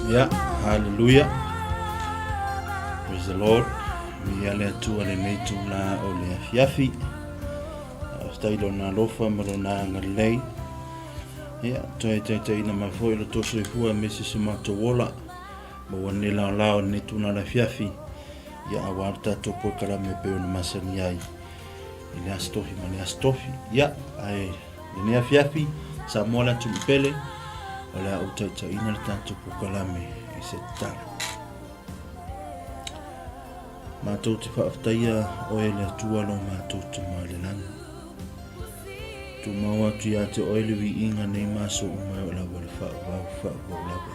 Ia, haleluia. Praise the Lord. Viia le Atua lenei itula o le afiafi. Faafetai i lona alofa ma lona agalelei. Ia, toe taitaiina mai foi lo tou soifua aemaise so matou ola. Maua nei laolao i lenei itula o le afiafi. Ia, aua le tatou polokalame e pei ona masani ai i le Aso Tofi ma le Aso Tofi. Ia, ae lenei afiafi, Samoa le atunuu pele, o le a ou taitaiina le tatou polokalame i se tatalo. Matou te faafetaia oe le Atua lo matou Tama i le lagi. Tumau atu ia te oe le viiga nei ma aso uma e oo lava i le faavavau faavavau lava.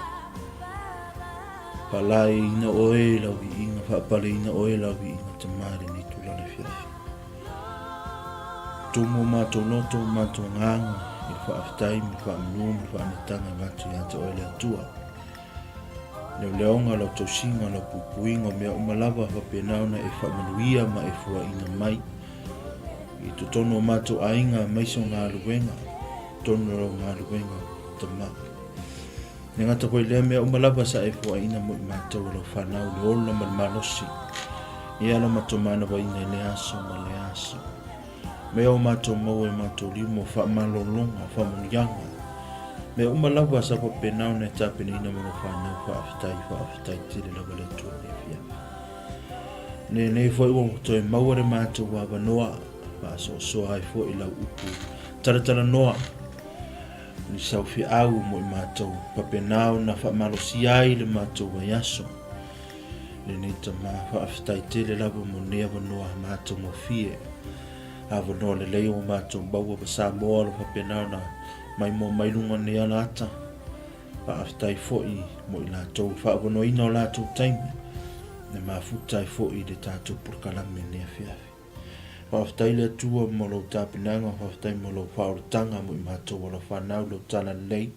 Faalaeiina oe i lau viiga, faapaleina oe i lau viiga Tama i lenei tulaga afiafi. Tumu o matou loto, o matou agaga i le faafetai ma le faamanu ma le faanetaga e avatu ia te oe le Atua. Leoleoga, lau tausiga, lau puipuiga, o mea uma lava faapena ona e faamanuia ma e fuaina mai i totonu o matou aiga aemaise o galuega, totonu o lau galuega Tama. E gata foi i lea mea uma lava sa e fuaina mo i matou o lau fanau le ola ma le malosi. Ia lo matou manavaina i lea aso ma lea aso. Mea o matou maua i matou lima o faamalologa, faamanuiaga. Mea uma lava sa faapena ona e tapenaina mo lau fanau, faafetai, faafetai tele lava le Atua i le afiafi. Lenei foi ua toe maua le matou avanoa, faasoasoa ai foi lau upu talatalanoa ni sau feau mo i matou, faapena ona faamalosia ai le matou vaiaso. Lenei tama, faafetai tele lava mo lenei avanoa matagofie. Avanoa lelei ua matou maua ma Samoa o lo faapena ona maimoa mai luga o lenei alaata. Faafetai foi mo i latou le faaavanoaina o latou taimi e mafuta ai foi i le tatou polokalame i lenei afiafi. Faafetai le Atua mo lou tapenaga, faafetai mo lou faaolataga mo i matou o lau fanau, lou tala lelei.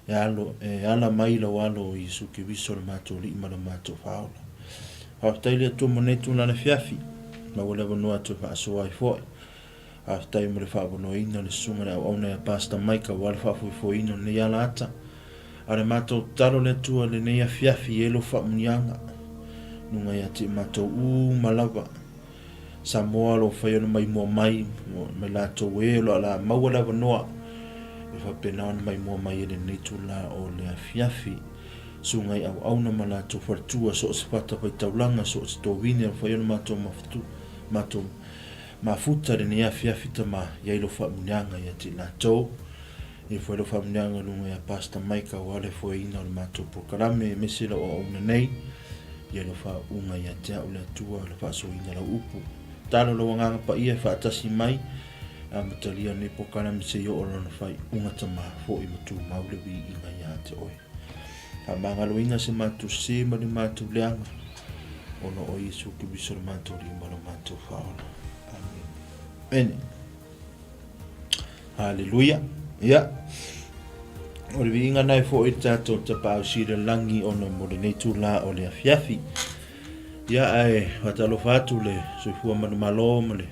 E alo, e ala mai lau alo o Iesu Keriso le matou Alii ma le matou Faaola. Faafetai le Atua mo nei tulaga le afiafi, maua le avanoa e toe faasoa ai foi. Faafetai mo le faavanoaina o le susuga i le auauna ia Pastor Mike aua le faafoefoeina o lenei alaata. A o le matou tatalo le Atua i lenei afiafi e lou faamuniaga luga ia te i matou uma lava. Samoa o lo o fai ona maimoa mai ma i latou e o lo o maua le avanoa e faapena ona maimoa mai i lenei itula o le afiafi. Susuga i auauna ma latou faletua, so o se fatafaitaulaga, so o se tovine o lo o fai ona matou matou mafuta i lenei afiafi tama, i ai lou faamuniaga ia te i latou. Ia foi lau faamuniaga i luga ia Pastor Mike aua le foeina o le matou polokalame aemaise lau auauna nei. Ia lau faauuga ia te au le Atua le faasoaina lau upu. Talo lau agaga paia e faatasi mai amatalia lenei polokalame seia oo lona faaiuga tama foi ma tumau le viiga ia te oe. Faamagaloina se matou sē ma le matou leaga ona o Iesu Keriso le matou Alii ma lo matou Faaola. Amene. Haleluia. Ia. O le viiga na e foi i le tatou Tapaau Sili o le Lagi ona mo lenei itula o le afiafi. Ia ae faatalofa atu le soifua manumalo ma le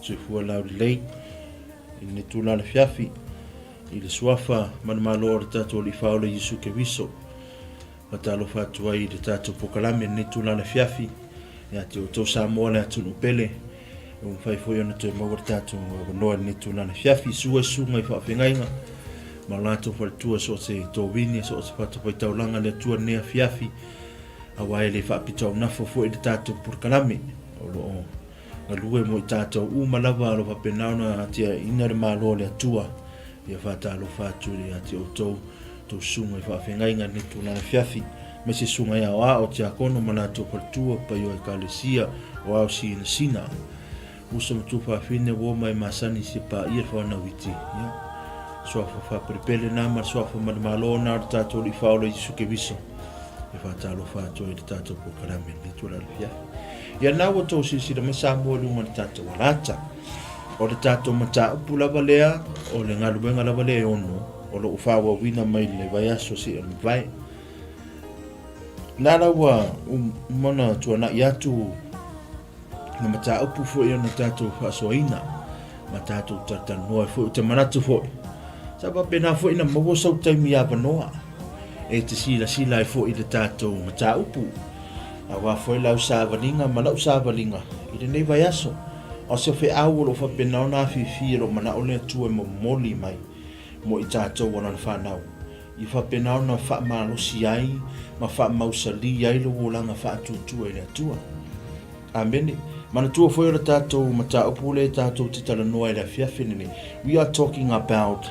soifua laulelei i lenei itula o le afiafi i le suafa manumalo o le tatou Alii Faaola Iesu Keriso. Faatalofa atu ai i le tatou polokalame i lenei itula o le afiafi ia te outou Samoa le atunuu pele. Ua mafai foi ona toe maua le tatou avanoa i lenei itula o le afiafi. Sua i susuga i faafeagaiga ma o latou faletua so o se tovine, so o se fatafaitaulaga le Atua i lenei afiafi, aua e le faapitoaunafa foi le tatou polokalame o lo o galue mo i tatou uma lava o lo o faapena ona atiaeina le Malo o le Atua. Ia faatalofa atu ia te outou tou susuga i faafeagaiga i lenei tulaga afiafi, aemaise susuga i aoao, tiakono ma latou faletua, paia o Ekalesia, o ao sinasina, uso ma tuafafine, uo ma e masani i se paia le fanau iti. Ia, suafa faapelepele na ma le suafa manumalo na o le tatou Alii Faaola Iesu Keriso. E faatalofa atu ai i le tatou polokalame i lenei tulaga afiafi. Ia na ua outou silasila mai Samoa i luga o le tatou alata. O le tatou mataupu lava lea, o le galuega lava lea e ono, o lo o faaauauina mai le vaiaso seia mavae. Na la ua uma ona tuanai atu le mataupu foi ona tatou faasoaina ma tatou talatalanoa ai foi. Ou te manatu foi, sa faapena foi na maua sou taimi avanoa. e te silasila ai foi i le tatou mataupu. Aua foi lau savaliga ma la'u savaliga i lenei vaiaso, a o se feau o lo o faapena ona afifi e lou manao le Atua e momoli mai mo i tatou o Lana fanau, i faapena ona faamalosi ai ma faamausalī ai lou olaga faatuatua i le Atua. Amene. Manatua foi o le tatou mataupu lea tatou te talanoa ai i le afiafi lenei, we are talking about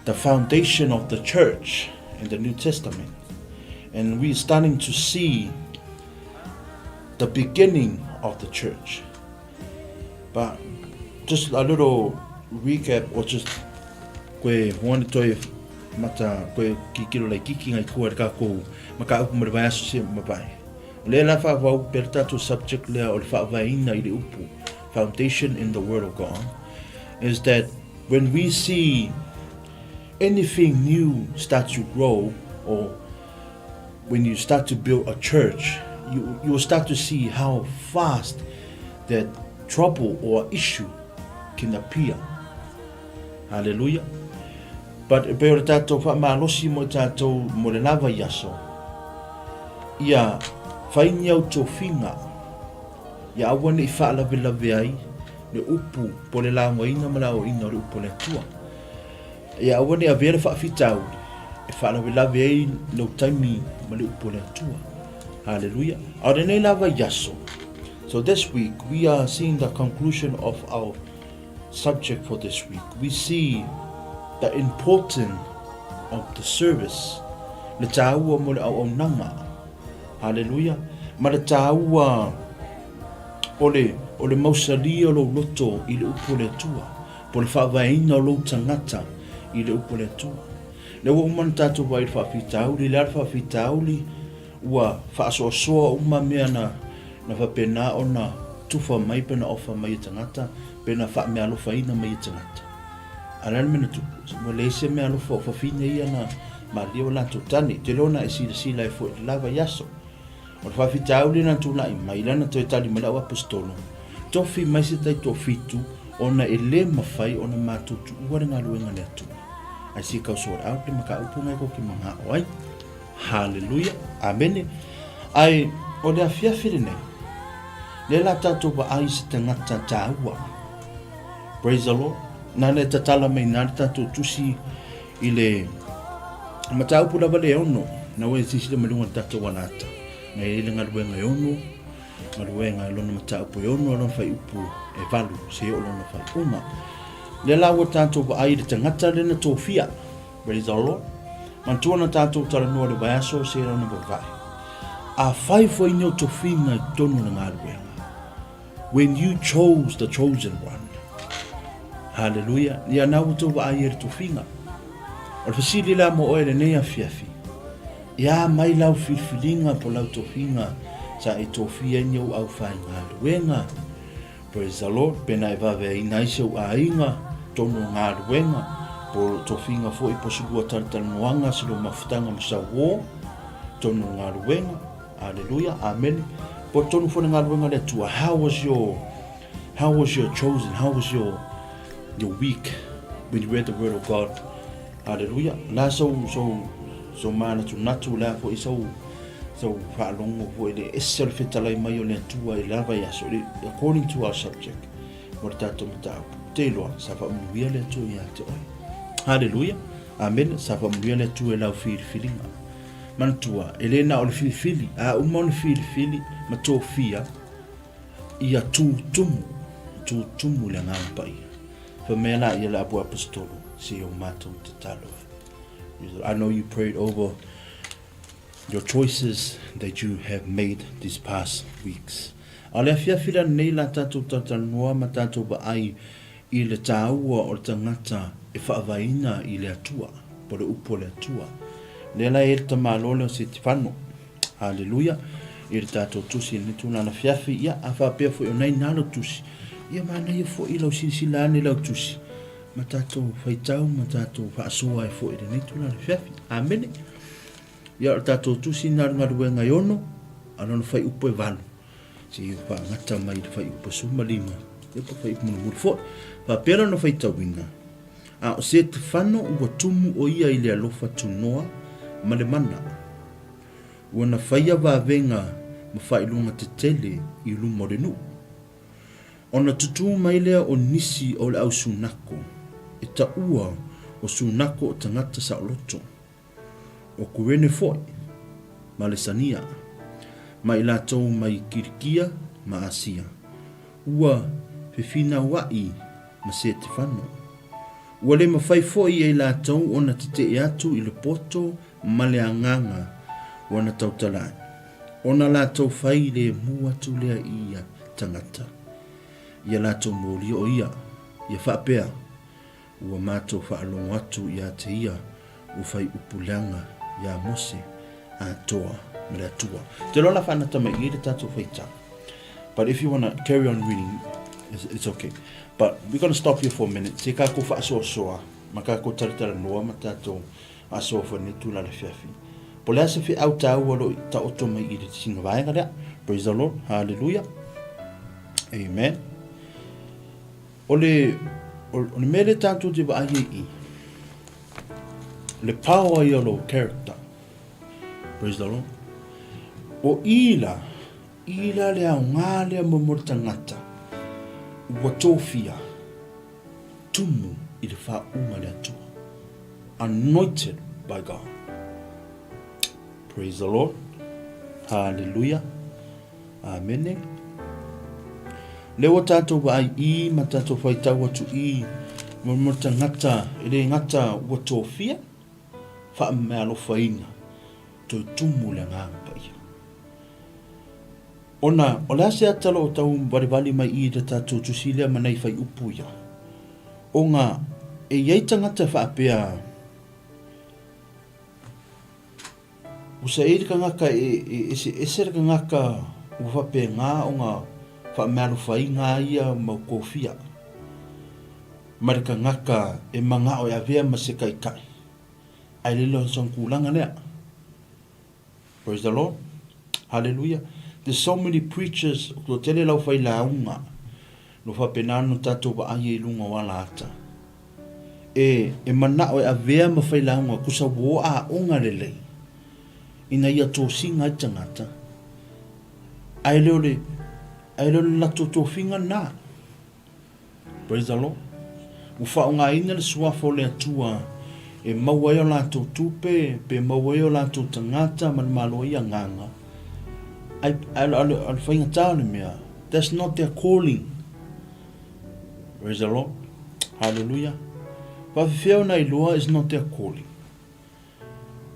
the foundation of the church in the New Testament. And we are starting to see the beginning of the church. But just a little recap or just koe hoani toi mata koe kikiro lai kiki ngai kua le kākou makaupu mo le vaiaso se mavae. O lea la whaawau pea le tātou subject lea o le whaavaeina i le upu, foundation in the word of God, is that when we see anything new start to grow or when you start to build a church, you, you will start to see how fast that trouble or issue can appear. Hallelujah. But e pei o le tātou whaamalosi mo i tātou mo le lava i aso, ia whai ni au tofinga, ia aua ne i whaalawelawe ai le upu po le lagoina ma le aoaina o le upu a le Atua. Ia aua ne i avea le faafitauli e faalawelawe ai lou taimi ma le upu a le Atua. Haleluia. A o lenei lava i aso. So this week we are seeing the conclusion of our subject for this week. We see the importance of the service. Le tāua mo le auaunaga. Haleluia. Ma le tāua o le, o le mausalī o lou loto i le upu o le Atua, po o le faavaeina o lou tagata i le upu o le Atua. Lea ua uma ona tatou vaai i le faafitauli, le a le faafitauli ua faasoasoa uma mea na, na faapena ona tufa mai pe na ofa mai e tagata, pe na faameaalofaina mai e tagata. A o le a le mea na tupu? Ua leai se meaalofa o fafine ia na malie o latou tane. Te iloa na e silasila ai foi i le la vaiaso. O le faafitauli na tulai mai, lana toe tali mai le au aposetolo, Tofi mai se taitoafitu, ona e le mafai ona matou tuua le galuega a le Atua. Ae se kau sort out le mataupu ngai kou te mangao ai. Haleluia. Amene. Ae o le afiafi lenei, lea la tatou vaai i se tagata taua. Praise the Lord. Nana e tatala mai na le tatou tusi i le mataupu lava le ono, na ua e silasila mai luga o le tatou alata, na i ai le galuega e ono, galuega e lona mataupu e ono, a lona fuaiupu e valu, se o lona faaiuga. Lea la ua tatou vaai i le tagata lea na tofia, praise the Lord, manatua na tatou talanoa i le vaiaso se lona vavae. Afai foi ni o tofiga i totonu o le galuega, When you chose the chosen one. Hallelujah. Ia na ua tou vaai ai le tofiga. O le fesili la mo oe lenei afiafi. Ia mai lau filifiliga po lau tofiga sa e tofia ai ni ou au faigaluega. Praise the Lord. Pena e vaveaina ai se ou aiga, tonu o galuega, po tofiga foi po se lua talatalanoaga, se lua mafutaga ma sauō, tonu o galuega. Aleluia, amene. Po tonu foi le galuega a le Atua. How was your how was your chosen? How was your your week when you read the word of God? Hallelujah. La sau sau sau manatunatu la foi sau sau faalogo foi le ese o le fetalai mai o le Atua i le vaiaso according to our subject mo le tatou mataupu. Te iloa, sa faamanuia le Atua ia te oe. Hallelujah. Amen. Sa faamanuia le Atua i lau filifiliga. Manatua, e le na o le filifili, a uma ona filifili ma tofia, ia tū tumu, tū tumu i le Agaga Paia. Fai mai la ia le apoapostolo, se o matou tatalo ai. I know you prayed over your choices that you have made these past weeks. A o le afiafi la lenei la tatou talatalanoa ma tatou vaai I le tāua o le tangata e faavaeina i le Atua, po le upu a le Atua. Lea la e i ai le tamaloa lea o Setefano. Haleluia! I le tatou tusi i lenei tulaga afiafi, ia, a faapea foi o na ina lau tusi, ia manaia foi lau silasila ane i lau tusi, ma tatou faitau ma tatou faasoa ai foi i lenei tulaga afiafi. Amene! Ia, o le tatou tusi na o le galuega e ono, a lona fuaiupu e valu. Seia faagata mai i le fuaiupu 15, ia po o fuaiupu mulimuli foi. Faapea lona faitauina, A o Setefano ua tumu o ia i le alofa tunoa ma le mana. Ua na faia vavega ma faailoga tetele i luma o le nuu. Ona tutū mai lea o nisi o le au sunako, e taua o sunako o tagata saoloto, o Kurene foi, ma Alesania, ma i latou mai Kilikia ma Asia, ua fefinaua'i ma Setefano. Ua le mafai foi e i latou ona tetee atu i le poto ma le agaga ua na tautala ai, ona latou fai lemu atu lea i ia tagata, ia latou moli o ia, ia faapea, Ua matou faalogo atu ia te ia ua fai upu leaga iā Mose atoa ma le Atua. Ou te iloa o le a faanata mai i i le tatou faitau. But if you wanna carry on reading, it's, it's okay. But we're gonna stop here for a minute. Se kākou faasoasoa ma kākou talatalanoa ma tātou asoa foi lenei tula le afiafi. Po o le a se feau tāua o lo o taoto mai i le sina vaega lea. Praise the Lord. Hallelujah. Amen. O le, o, o le mea lea tātou te vaai ai i, le power ia o lou character. Praise the Lord. O i la, i la le aoga lea mo mo le tagata, ua tofia, tumu i le faauuga le Atua. Anointed by God. Praise the Lord. Hallelujah. Amene. Lea ua tātou vaai i ma tātou whaitau atu i mo mo tangata e le ngata ua tofia, whaamealofaina, toi tumu le agaga paia. Ona, o le a se ata lo o tau valivali mai i le tātou tusi lea ma nei whai upu ia. O ngā, e iai tangata whaapea, Usa e le kangaka e, e ese ese le kangaka ua whapengā o ngā whaamealofaiga ia mau kōwhia ma le kangaka e mangao e avea ma se kaikai. Ai le loa sang kulanga lea. Praise the Lord. Hallelujah. There's so many preachers, ko tele lau whai launga. No whapena no tātou vaai i lunga o ala ata. E, e manao e avea ma whai launga, ko sa wō a onga lelei. Ina ia tōsinga ai tangata. Ai leo le, ai leo le lato tōfinga nā. Praise the Lord. Ua faaaogaina le Suafa o le Atua e maua ai o latou tupe, pe maua ai o latou tagata ma le Malo ai agaga. Ai, ai, ai, ai le faigata o le mea, that's not their calling. Praise the Lord. Hallelujah. Faafefea ona iloa is not their calling.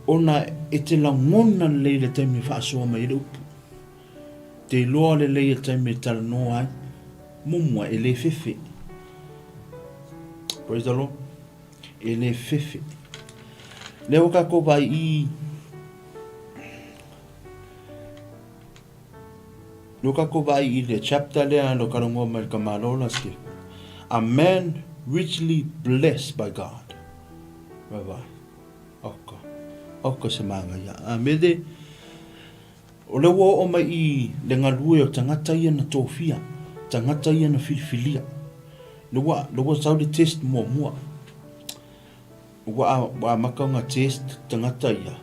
Ona e te lagona lelei le taimi e faasoa mai ai le upu. Te iloa lelei le taimi e talanoa ai. Muamua, e le fefe. Praise the Lord. E le fefe. Lea ua kākou vaai i Lea ua kākou vaai i le chapter lea lo kalongoa mai le kamalola Stephen. A man richly blessed by God. Vai vai. Oka. Oka se māngaia. A me de, o le ua oo mai i le galue o tagata ia na tofia, tagata ia na filifilia. Le ua, le ua sau le test muamua. Ua, ua amata ona test tagata ia,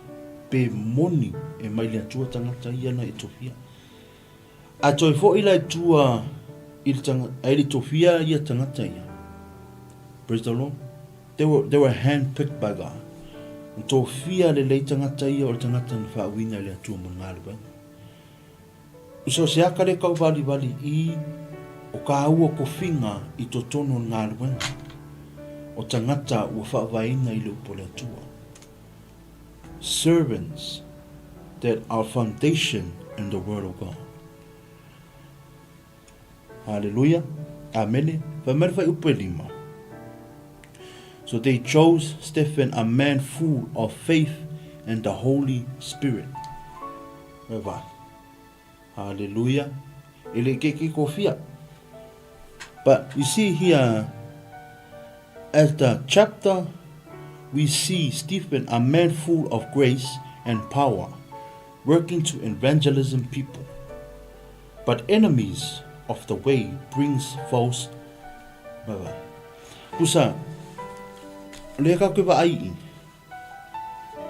pe moni e mai le Atua tagata ia na e tofia. A toe foi la i tua i le tanga, ai le tofia ia tagata ia. Praise the Lord. They were, they were handpicked by God. Na tofia lelei tagata ia o le tagata na faauiga i le Atua mo le galuega. So se aka le kauvalivali i o kāua kofiga i totonu o le galuega o tagata ua faavaeina i le upu o le Atua. Servants that are foundation in the word of God. Hallelujah. Amene. Fai mai le fuaiupu e lima. So they chose Stephen, a man full of faith and the Holy Spirit. Vai vai. Hallelujah. E le ke ke kofia. But you see here, as the chapter, we see Stephen, a man full of grace and power, working to evangelism people. But enemies of the way brings false Bye Pusa, o lea kākou e vaai i.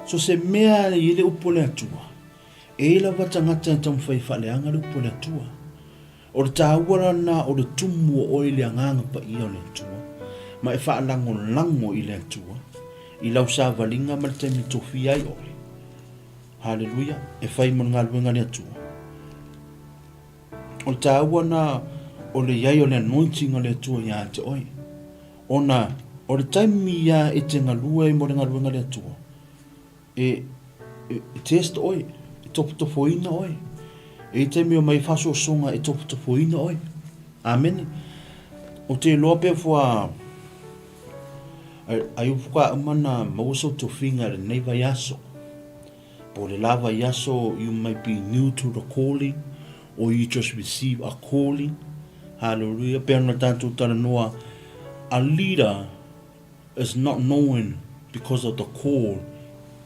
So se mea e i ai le upu a le Atua, e i ai lava tagata e taumafai e faaleaga le upu a le Atua. O le taua la lena o le tumu o oe i le Agaga Paia o le Atua, ma e faalagolago i le Atua i lau savaliga ma le taimi e tofia ai oe. Haleluia! E fai mo le galuega a le Atua. O le taua lena o le i ai o le anointing a le Atua ia te oe. Ona o le taimi ia e te galue ai mo le galuega a le Atua, e, e, e test oe, e tofotofoina oe. E i taimi o mai faasoasoga e tofotofoina oe. Amene. O te iloa pe fua ai upu ka uma na maua sou tofiga i lenei vaiaso. Po o le la vaiaso you might be new to the calling or you just receive a calling. Hallelujah. Pe ona tātou talanoa, a leader is not known because of the call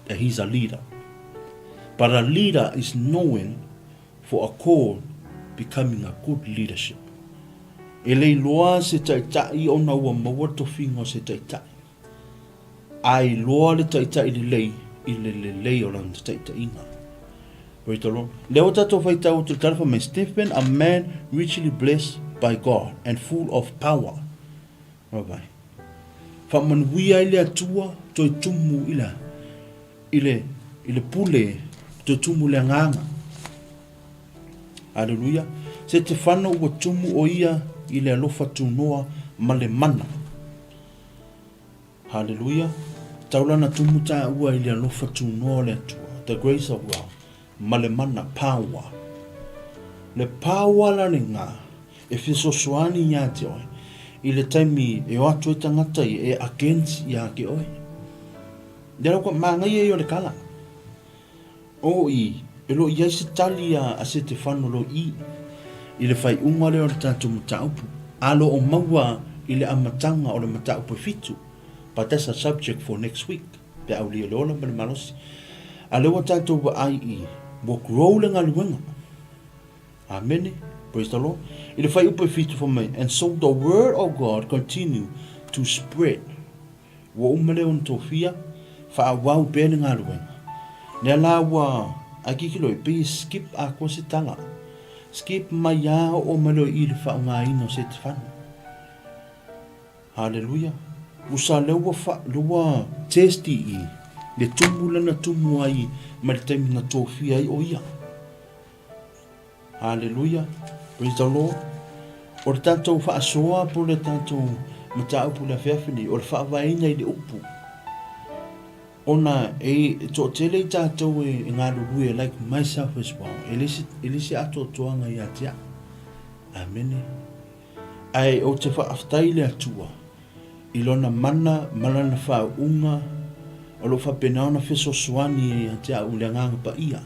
that he's a leader. But a leader is known for a call becoming a good leadership. E le iloa se taitai ona ua maua le tofiga o se taitai. A iloa le taitai lelei i le lelei o lana taitaiga. Praise the Lord. Lea ua tatou faitau atu le tala fai mai, Stephen, a man richly blessed by God and full of power. Vaavaai. Faamanuia ai le Atua toe tumu i le, i le, i le pule, toe tumu i le agaga. Aleluia. Setefano ua tumu o ia i le alofa tunoa ma le mana. Haleluia. Taulana tumu tāua i le alofa tunoa o le Atua. The grace of God. Ma le mana, power. Le power la lena e fesoasoani ia te oe i le taimi e o atu ai tagata ia e against ia te oe. Lea la kua māngaia ia o le kala. O i, e lo i ai se tali a, a Setefano lo i, i le faaiuga lea o le tatou mataupu, a lo o maua i le amataga o le mataupu e fitu, but that's a subject for next week, pe a aulia le ola ma le malosi. A lea ua tatou vaai i, ua grow le galuega. Amene. Praise the Lord. I le faaiupu e fitu fai mai, and so the word of God continue to spread. Ua uma lea ona tofia, faaauau pea le galuega. Lea la ua, ai kikilo e pei e skip atoa se tala. Skip mai a oo mai loa i i le faaaogaina o Setefano. Haleluia. Usa lea ua fa, lea ua test i i le tumu lea na tumu ai mai le taimi na tofia ai o ia. Haleluia. Praise the Lord. O le tatou faasoa po o le tatou mataupu i le afiafi nei, o le faavaeina i le upu. Ona e toatele i tatou e, e galulue like myself as well. E le se, e le se atoatoaga ia te au. Amene. Ae ou te faafetai i le Atua i lona mana ma lana faauuga o lo o faapena ona fesoasoani ai ia te au i le Agaga Paia.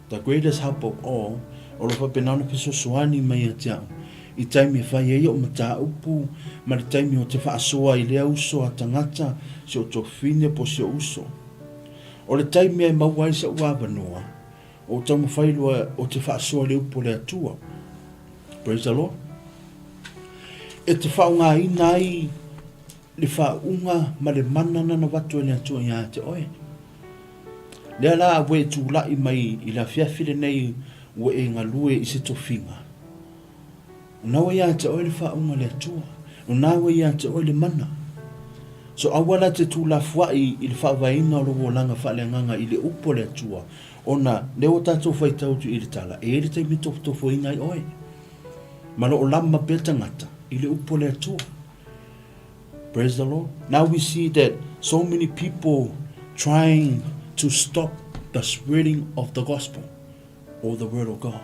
The greatest help of all, o lo o faapena ona fesoasoani mai ia te au i taimi e fai ai o'u mataupu ma le taimi ou te faasoa i lea uso a tagata, si o'u tuafafine po o si o'u uso. O le taimi e maua ai sa'u avanoa, ou taumafai loa ou te faasoa i le upu a le Atua. Praise the Lord. E te faaaogaina ai le faauuga ma le mana na na avatu e le Atua ia te oe. Lea la ua e tulai mai i le afiafi lenei ua e galue i se tofiga. O na ua ia te oe le faauuga a le Atua. O na ua ia te oe le mana. So aua la te tuulafoai i le faavaeina o lou olaga faaleagaga i le upu a le Atua, ona lea ua tatou faitau atu i le tala, e i ai le taimi e tofotofoina ai oe. Ma lo o lama pea tagata i le upu a le Atua. Praise the Lord. Now we see that so many people trying to stop the spreading of the gospel or the word of God.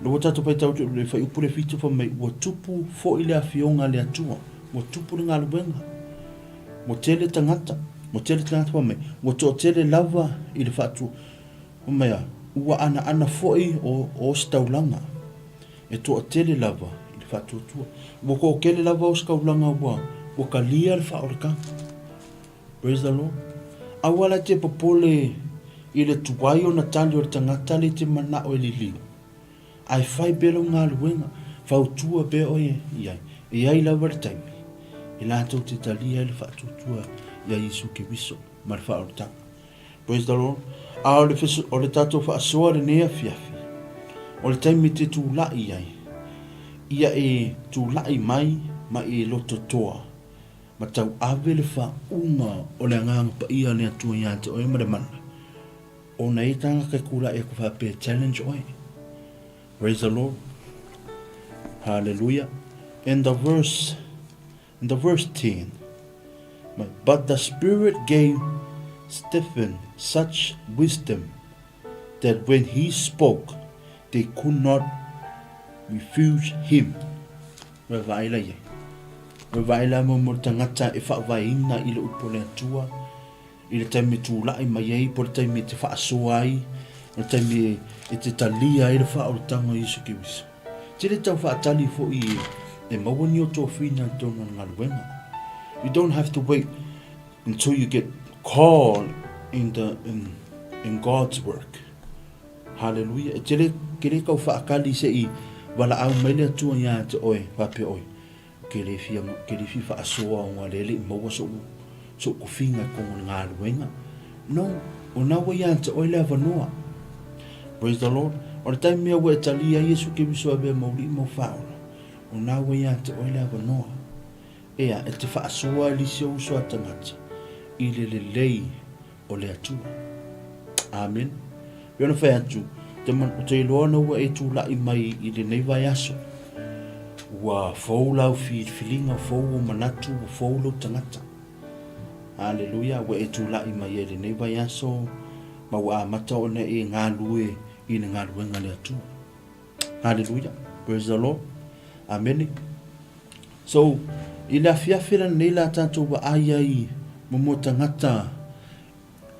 Lea ua tatou faitau atu i le fuaiupu le fitu fai mai, ua tupu foi le afioga a le Atua, ua tupu le galuega, ua tele tagata, ua tele tagata fai mai, ua toatele lava i le faatu, fai mai a, ua anaana foi o ositaulaga, e toatele lava i le faatuatua. Ua toatele lava ositaulaga ua, ua talia le faaolataga. Praise the Lord. Aua la te popole i le tuai ona tali o le tagata le te manao e liliu. Ae fai pea lau galuega, fautua pea oe i ai. E i ai lava le taimi e latou te talia ai le faatuatua ia Iesu Keriso ma le faaolataga. Praise the Lord. A o le, o le tatou faasoa lenei afiafi, o le taimi te tulai ai, ia e tulai mai ma e lototoa, ma tauave le faauuga o le Agaga Paia a le Atua ia te oe ma le mana, ona e tagata e tulai aku faapea challenge oe. Praise the Lord. Hallelujah. In the verse, in the verse 10, but the Spirit gave Stephen such wisdom that when he spoke, they could not refuse him. Ua vaai la iai. Ua vaai la mo mo tagata e faavaeina i le upu o le Atua, i le taimi e tulai mai ai, po le taimi e te faasoa ai, o le taimi e, e te talia ai le faaolataga o Iesu Keriso. Tele tau faatali foi e, e maua ni o tofiga i totonu o le galuega. You don't have to wait until you get called in the in, in God's work. Hallelujah. E tele kele kau faakali se i walaau mai le Atua ia te oe, faapea oe. Ke le fia, ke le fia faasoa o ngā lele i maua so'u, so'u kofiga i kongo le galuega. No, o na ua ia te oe le avanoa. Praise the Lord. O le taimi ua e talia ai Iesu Keriso avea mauli mau faaola, o na ua ia te oe le avanoa. Ea, e te faasoa e lisi o uso a tagata i le lelei o le Atua. Amen. Pei ona fai atu, te man, o te iloa na ua e tula'i mai i lenei vaiaso, ua fou lau filifiliga, fou ou manatu, ua fou lou tagata. Haleluia, ua e tula'i mai ai lenei vaiaso, ma ua amata ona e galue i le galuega a le Atua. Haleluia, praise the Lord. Amene. So, i le afiafi lenei la tatou vaai ai mo mo tagata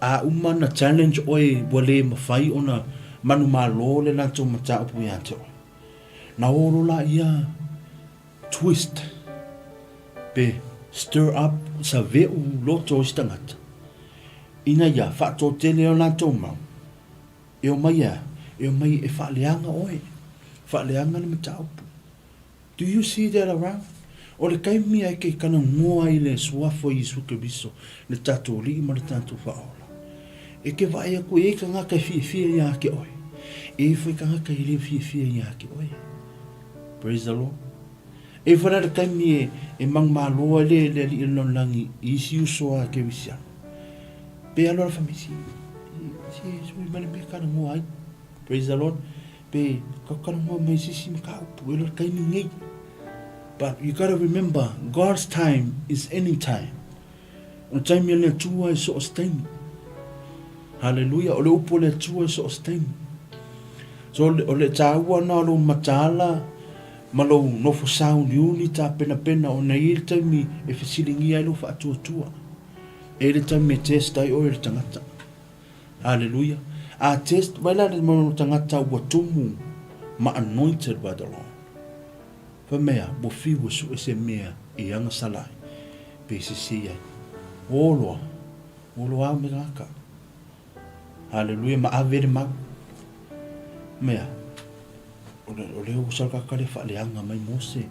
A uma na challenge oe ua le mafai ona manumalo le latou mataupu ia te oe. Na olo la ia twist pe stir up sa ve'u loto o isi tagata ina ia faatotele o latou mau e omai ea? E omai e faaleaga oe, faaleaga le mataupu. Do you see that around? O le taimi a e ke kanagoa ai le Suafa o Iesu Keriso, le tatou Alii ma le tatou Faaola. E ke vaai aku e kangaka e fiafia ia ke oe. E foi kangaka e le fiafia ia ke oe. Praise the Lord. E foi la le taimi e, e mangmaloa le le Alii o le lalolagi i isi uso a Kerisiano. Pe alo ala whamisi, si e sui male me kanagoa ai. Praise the Lord. Pe kaukalamoa mai sisi mataupu e le taimi nei. But you gotta remember, God's time is any time. O le taimi a le Atua e so o se taimi. Hallelujah. O le upu o le Atua e so o se taimi. So o le tāua na o lou mataala ma lou nofo sauniuni tapenapena ona e i ai le taimi e fesiligia ai lou faatuatua. E i ai le taimi e test ai oe e le tagata. Hallelujah. A test vai la le mau tagata ua tumu ma anointed by the Lord. Fai mai a, ua fiu e sue se mea e agasala ai, pe sese ai. Ua oloa, ua oloa au me tagata. Hallelujah, ma ave le mau. Mea, o le, o le ua salakaka le faaleaga mai Mose,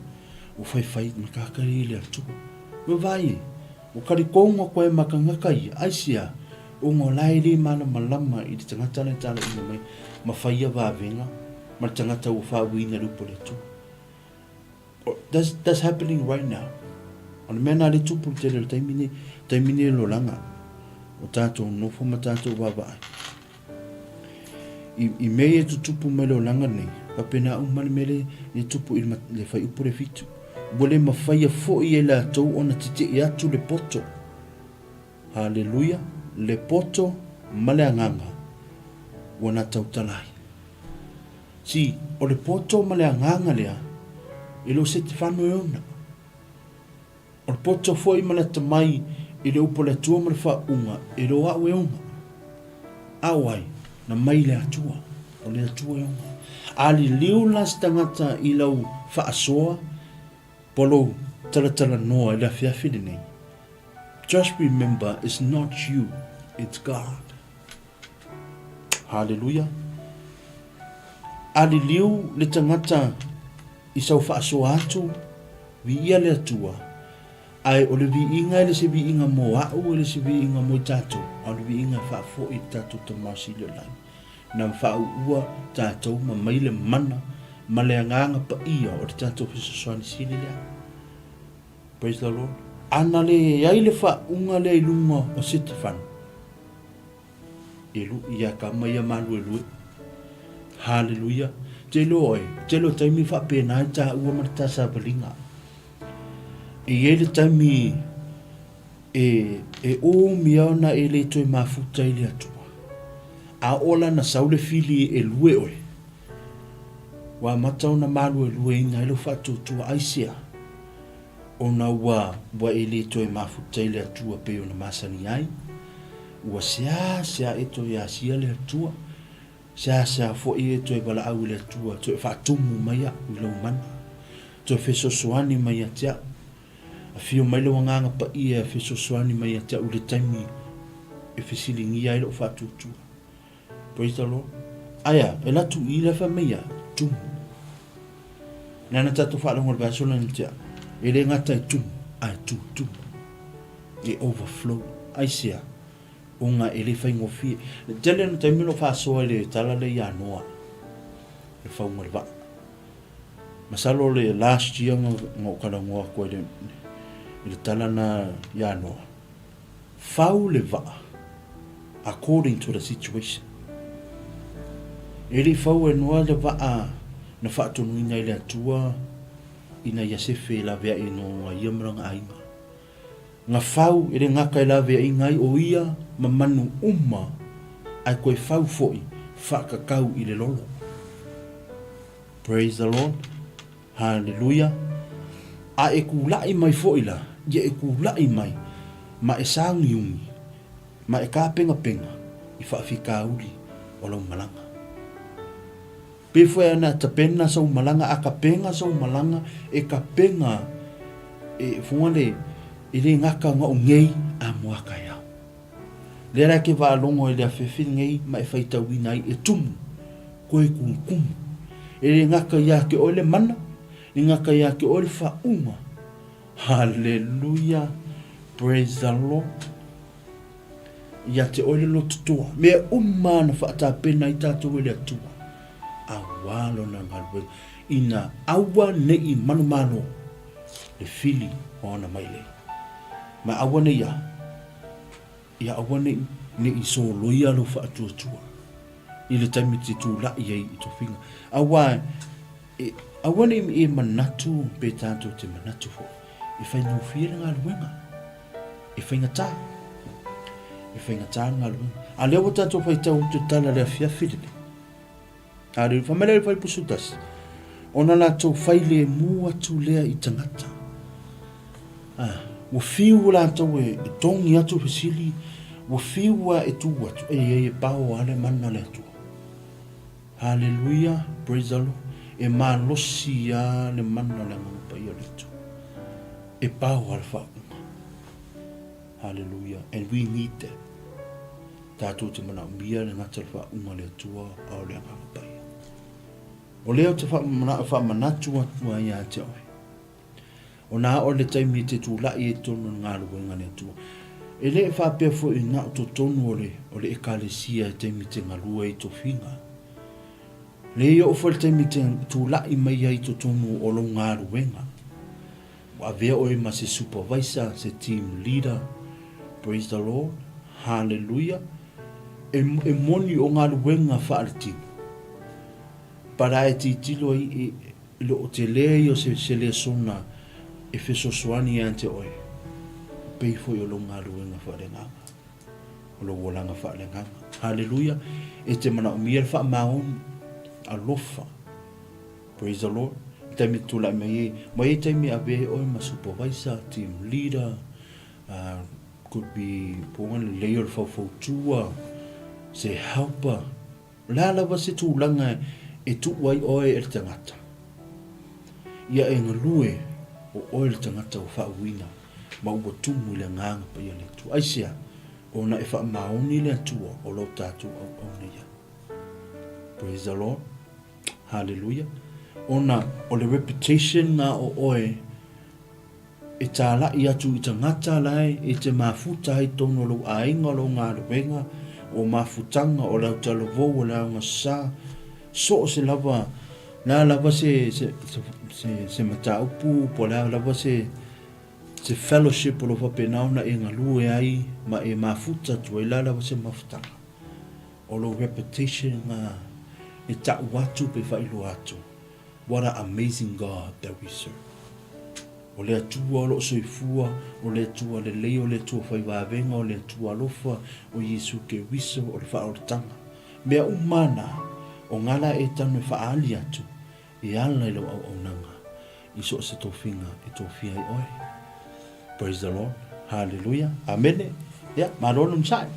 ua faifai ma kakali i le Atua. Ua vai e, ua kalikonga koe ma kangaka ia, aisea, Ona o la e le malamalama i le tagata la e talaiina mai ma fai ia vavega ma le tagata ua faauiina le upu a le Atua. That's, that's happening right now. O le mea nā le tupu le tele o le taimi nei, taimi nei lolaga o tātou nofo ma tātou vaavaai. I, i mea ia tutupu mai le olaga nei, faapena uma le mea le, le tupu i le, le whaiupu le fitu. Ua le mawhaia foi e latou ona tete'i atu le poto. Haleluia, le poto ma le agaga ua na tautala ai. See, o le poto ma le agaga lea, e le o Setefano e ona. O le poto foi ma le atamai i le upu a le Atua ma le faauuga, e le o au e ona. A o ai? Na mai le Atua. O le Atua e ona. A liliu la se tagata i lau faasoa, po lou talatalanoa i le afiafi lenei, Just remember it's not you, it's God. Hallelujah. A liliu le tagata i sau faasoa atu, viia le Atua. Ae o le viiga e le se viiga mo a'u, e le se viiga mo i tatou, a o le viiga e faafoi i le tatou Tama Sili o le Lagi, na faauua tatou ma mai le mana ma le Agaga Paia o le tatou fesoasoani sili lea. Praise the Lord. A na leai le faauuga lea i luga o Setefano, e luʻi ia kama ia maluelue. Haleluia. Te iloa oe, tele o taimi faapena ai taua ma le ta savaliga. E i ai le taimi e, e umi ona e le toe mafuta i le Atua. A oo la na sau le fili e lue oe, ua amata ona maluelueina ai lou faatuatua. Aisea? Ona ua, ua e le toe mafuta i le Atua pei ona masani ai. Ua seasea e toe asia le Atua, seasea foi e toe valaau i le Atua, toe faatumu mai au i lou mana, toe fesoasoani mai ia te au. Afio mai lou Agaga Paia e fesoasoani mai ia te au i le taimi e fesiligia ai lou faatuatua. Praise the Lord. Aia, e latu i la fai mai ia, tumu. Nana tatou faalogo i le vaiaso lena tea, e le gata e tumu, ae tutumu. E overflow. Aisea? Ona e le faigofie. Le tele o taimi o lo o faasoa i le tala lea ia Noa, le fauga o le vaa. Masalo le last year na ou talanoa atu ai i le tala na ia Noa. Fau le vaa according to the situation. E le i fau e Noa le vaa na faatonuina e le Atua ina ia sefe e laveai no ia ma lana aiga. Na fau e le gata e laveaiina ai o ia ma manu uma ae toe fau foi faatatau i le lolo. Praise the Lord. Haleluia. A e kulaʻi mai foi la, ia e kulaʻi mai ma e sāugiugi, ma e kāpegapega i faafitauli o lau malaga. Pe foi ana tapena sou malaga, a kapega sou malaga, e kapega e foga le, e le gata ona o nei a moa taeao. Lea la e te faalogo i le afiafi lenei ma e faitauina ai e tumu, koe kumukumu. E le gata ia te oe le mana, le gata ia te oe le faauga. Haleluia, praise the Lord. Ia te oe le loto toa. Mea uma na faatapena ai tatou e le Atua, auā lona galuega, ina aua neʻi manumalo le fili o ana mailei. Ma aua nei a, ia aua nei ne i soloia lou faatuatua i le taimi te tulaʻi ai i tofiga. Auā e, aua nei e manatu pe tatou te manatu foi, e faigofie le galuega, e faigata, e faigata le galuega. A lea ua tatou faitau atu i tala le afiafi lenei. Hallelujah. Fai mai lea i le Fuaiupu 11, ona latou failemu atu lea i tagata. Ah, ua fiu latou e, e togi atu fesili, ua fiu a e tu atu, ei, ei, e pao a le mana le Atua. Hallelujah, praise the Lord. E malosi a le mana le Agaga Paia o le Atua. E pao a le faauuga. Hallelujah, and we need that. Tātou te manaomia le gata le faauuga le Atua a o le Agaga Paia. O lea ou te faamanatu atu ai ia te oe. Ona oo le taimi e te tulaʻi ai totonu o le galuega a le Atua. E le faapea foi na o totonu o le, o le Ekalesia e taimi te galue ai tofiga. Leai oo foi le taimi te tulaʻi mai ai totonu o lou galuega. Ua avea oe ma se supervisor, se team leader. Praise the Lord. Hallelujah. E, e moni o galuega faaletino. But a e titilo ai, e, e le o tele ia o se, se lesona e fesoasoani ia te oe. Pei foi o lou galuega faaleagaga. O lou olaga faaleagaga. Hallelujah. E te manaomia le faamaoni. Alofa. Praise the Lord. I taimi e tulai mai ai, mai ai taimi e ave ai oe ma supervisor, team leader, could be po o le lelei o le faufautua, se helper. O le a lava se tulaga e tuu ai oe e le tagata, ia e galue o oe le tagata ua faauuina ma ua tumu i le Agaga Paia o le Atua. Aisea? Ona e faamaoni le Atua o lo tatou auauna ia. Praise the Lord. Hallelujah. Ona o le reputation na o oe e tālaʻi atu i tagata lae e te mafuta ai tonu o lou aiga o lou galuega, o mafutaga, o le autalavou, o le aogasa, so o se lava, le a lava se, se, se, se, se mataupu, po o le a lava se, se fellowship o lo o faapena ona e galue ai ma e mafuta atu ai, le a lava se mafutaga. O lou reputation na e ta'u atu pe faailoa atu. What a amazing God that we serve. O le Atua o lo'o soifua, o le Atua lelei, o le Atua fai vavega, o le Atua alofa, o Iesu Keriso, o le faaolataga. Mea uma na, o nga la e tanu e faaali atu e ala i lau auaunaga i so o se tofiga e tofia ai oe. Praise the Lord. Hallelujah. Amene. Ia, malo le onosai.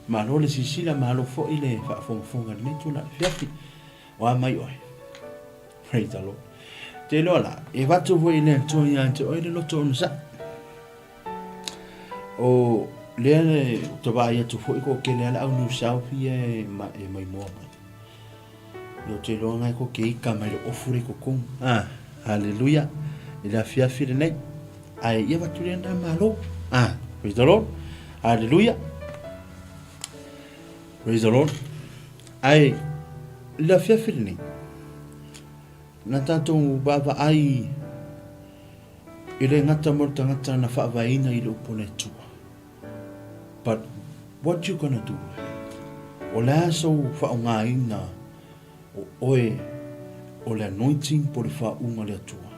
Malo le silasila, malo foi le faafogafoga i lenei itula afiafi. O a mai oe. Praise the Lord. Te iloa la, e avatu foi i le Atua ia te oe le loto onosai. O lea le te vaai atu foi ko kele ala au New South ia e, ma, e maimoa mai. Ia o te iloa ngai ko ke ika mai le ofu le kokong. Ah, hallelujah. I le afiafi lenei. Ai, ia avatu lea nā malo. Ah, praise the Lord. Hallelujah. Praise the Lord. Ai, i le afiafi lenei, na tātou vaavaai e le gata mo le tagata na faavaeina i le upu o le Atua. But what you gonna do with it? O le a sou faaaogaina o oe o le anointing po o le faauuga o le Atua?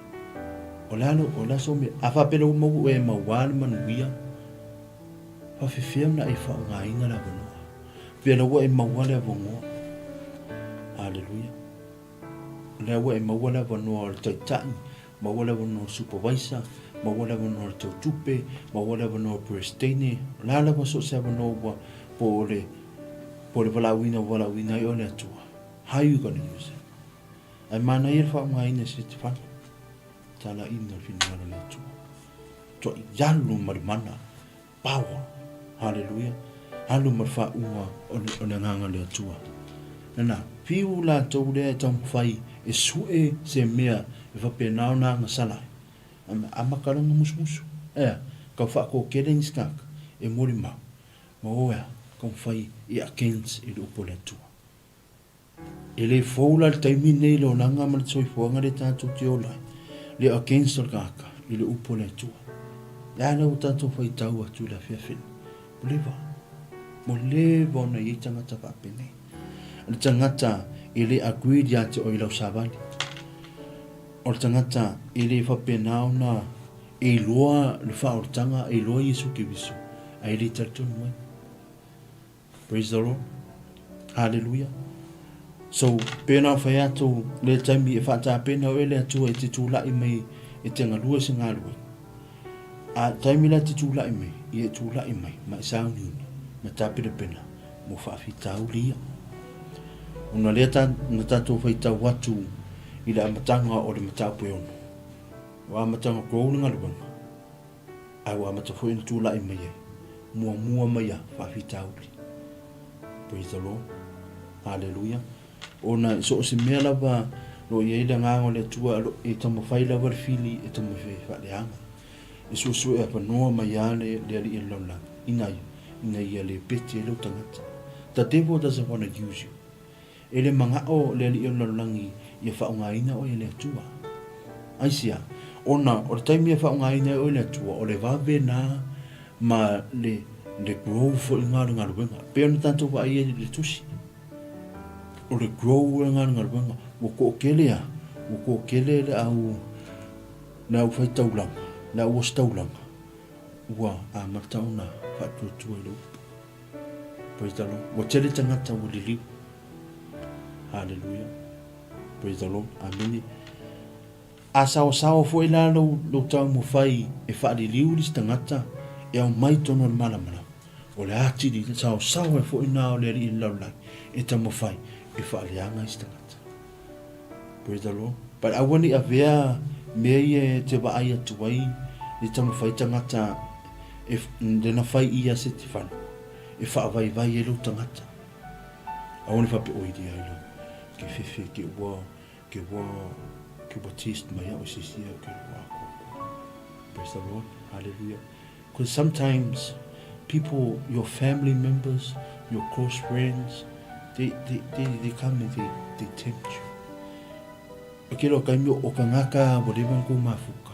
O le a, o le a sou mea? A faapea ua maua oe e maua le manuia, faafefea ona e faaaogaina le avanoa? Pea la ua e maua le avanoa. Haleluia. Lea ua e maua le avanoa o le taitai, maua le avanoa o le supervisor, maua le avanoa o le tautupe, maua le avanoa o le peresetene, o le a lava so o se avanoa ua, po o le, po o le valaauina ua valaauina ai oe e le Atua. How you gonna use it? Ae manaia le faaaogaina e Setefano, talaiina le finagalo o le Atua. Tuai alu ma le mana. Power! Haleluia! Alu ma le faauuga o le, o le Agaga o le Atua. Nana, fiu latou lea e taumafai e sue se mea e faapena ona agasala ai. A, amata loa ona musumusu. Ea, tau faatotele nisi tagata e molimau, ma o ea, taumafai e against i le upu a le Atua. E le fou la le taimi lenei i le olaga ma le soifuaga lea tatou te ola ai, le against o le tagata i le upu a le Atua. Le a lea ua tatou faitau atu i le afiafi nei? Ua leva. Ua leva ona i ai tagata faapenei. O le tagata e le agreed ia te oe i lau savali. O le tagata e le faapena ona e iloa le faaolataga, e iloa Iesu Keriso, ae le talitonu ai. Praise the Lord. Hallelujah. So, pēnā whai atu le taimi e whātāpena oe le Atua e te tūlaʻi mai e te ngalue se ngalue. A taimi la te tūlaʻi mai, i e tūlaʻi mai, ma e sāuniuni, ma tāpenapena, mō whaafitauli ia. Ona lea tā, na tātou whaitau atu i le amatanga o le mataupu e ono. O amatanga grow le ngaluega. Ae ua amata foi ona tulai mai ai, muamua mai a faafitauli. Praise the Lord. Hallelujah. Ona i so o se mea lava lo i ai le agaga o le Atua e taumafai lava le fili e taumafai e faaleaga. E suesue avanoa mai a le, le alii o le lalolagi, ina ia, ina ia le peti ai lou tagata. The devil doesn't want to use you. E le mana'o le alii o le lalolagi ia faaogaina oe e le Atua. Aisea? Ona o le taimi e faaogaina ai oe e le Atua, o le vave na ma le, le grow foi lena o le galuega. E pei ona tatou vaai ai i le tusi. O le grow lena o le galuega. Ua toatele a, ua toatele le au, le aufaitaulaga, le auositaulaga, ua amata ona faatuatua i le upu. Praise the Lord. Ua tele tagata ua liliu. Hallelujah. Praise the Lord. Amene. A saosaoa foi la lou, lou taumafai e faaliliu le isi tagata e aumai tonu o le malamalama. O le atili saosaoa ai foi na o le alii le lalolagi e taumafai e faaleaga isi tagata. Praise the Lord. But aua ne i avea mea ia e te vaai atu ai le taumafai tagata e lena fai ia Setefano e faavaivai ai lou tagata. Aua ne faapea, oi lia ai lo, ke fefe, ke ua, ke ua, ke ua test mai au e sisi au ke ua ako. Praise the Lord. Hallelujah. Because sometimes people, your family members, your close friends, they, they, they, they come and they, they tempt you. O ke loa kaimi o ka ngaka wa lewa ko mafuka.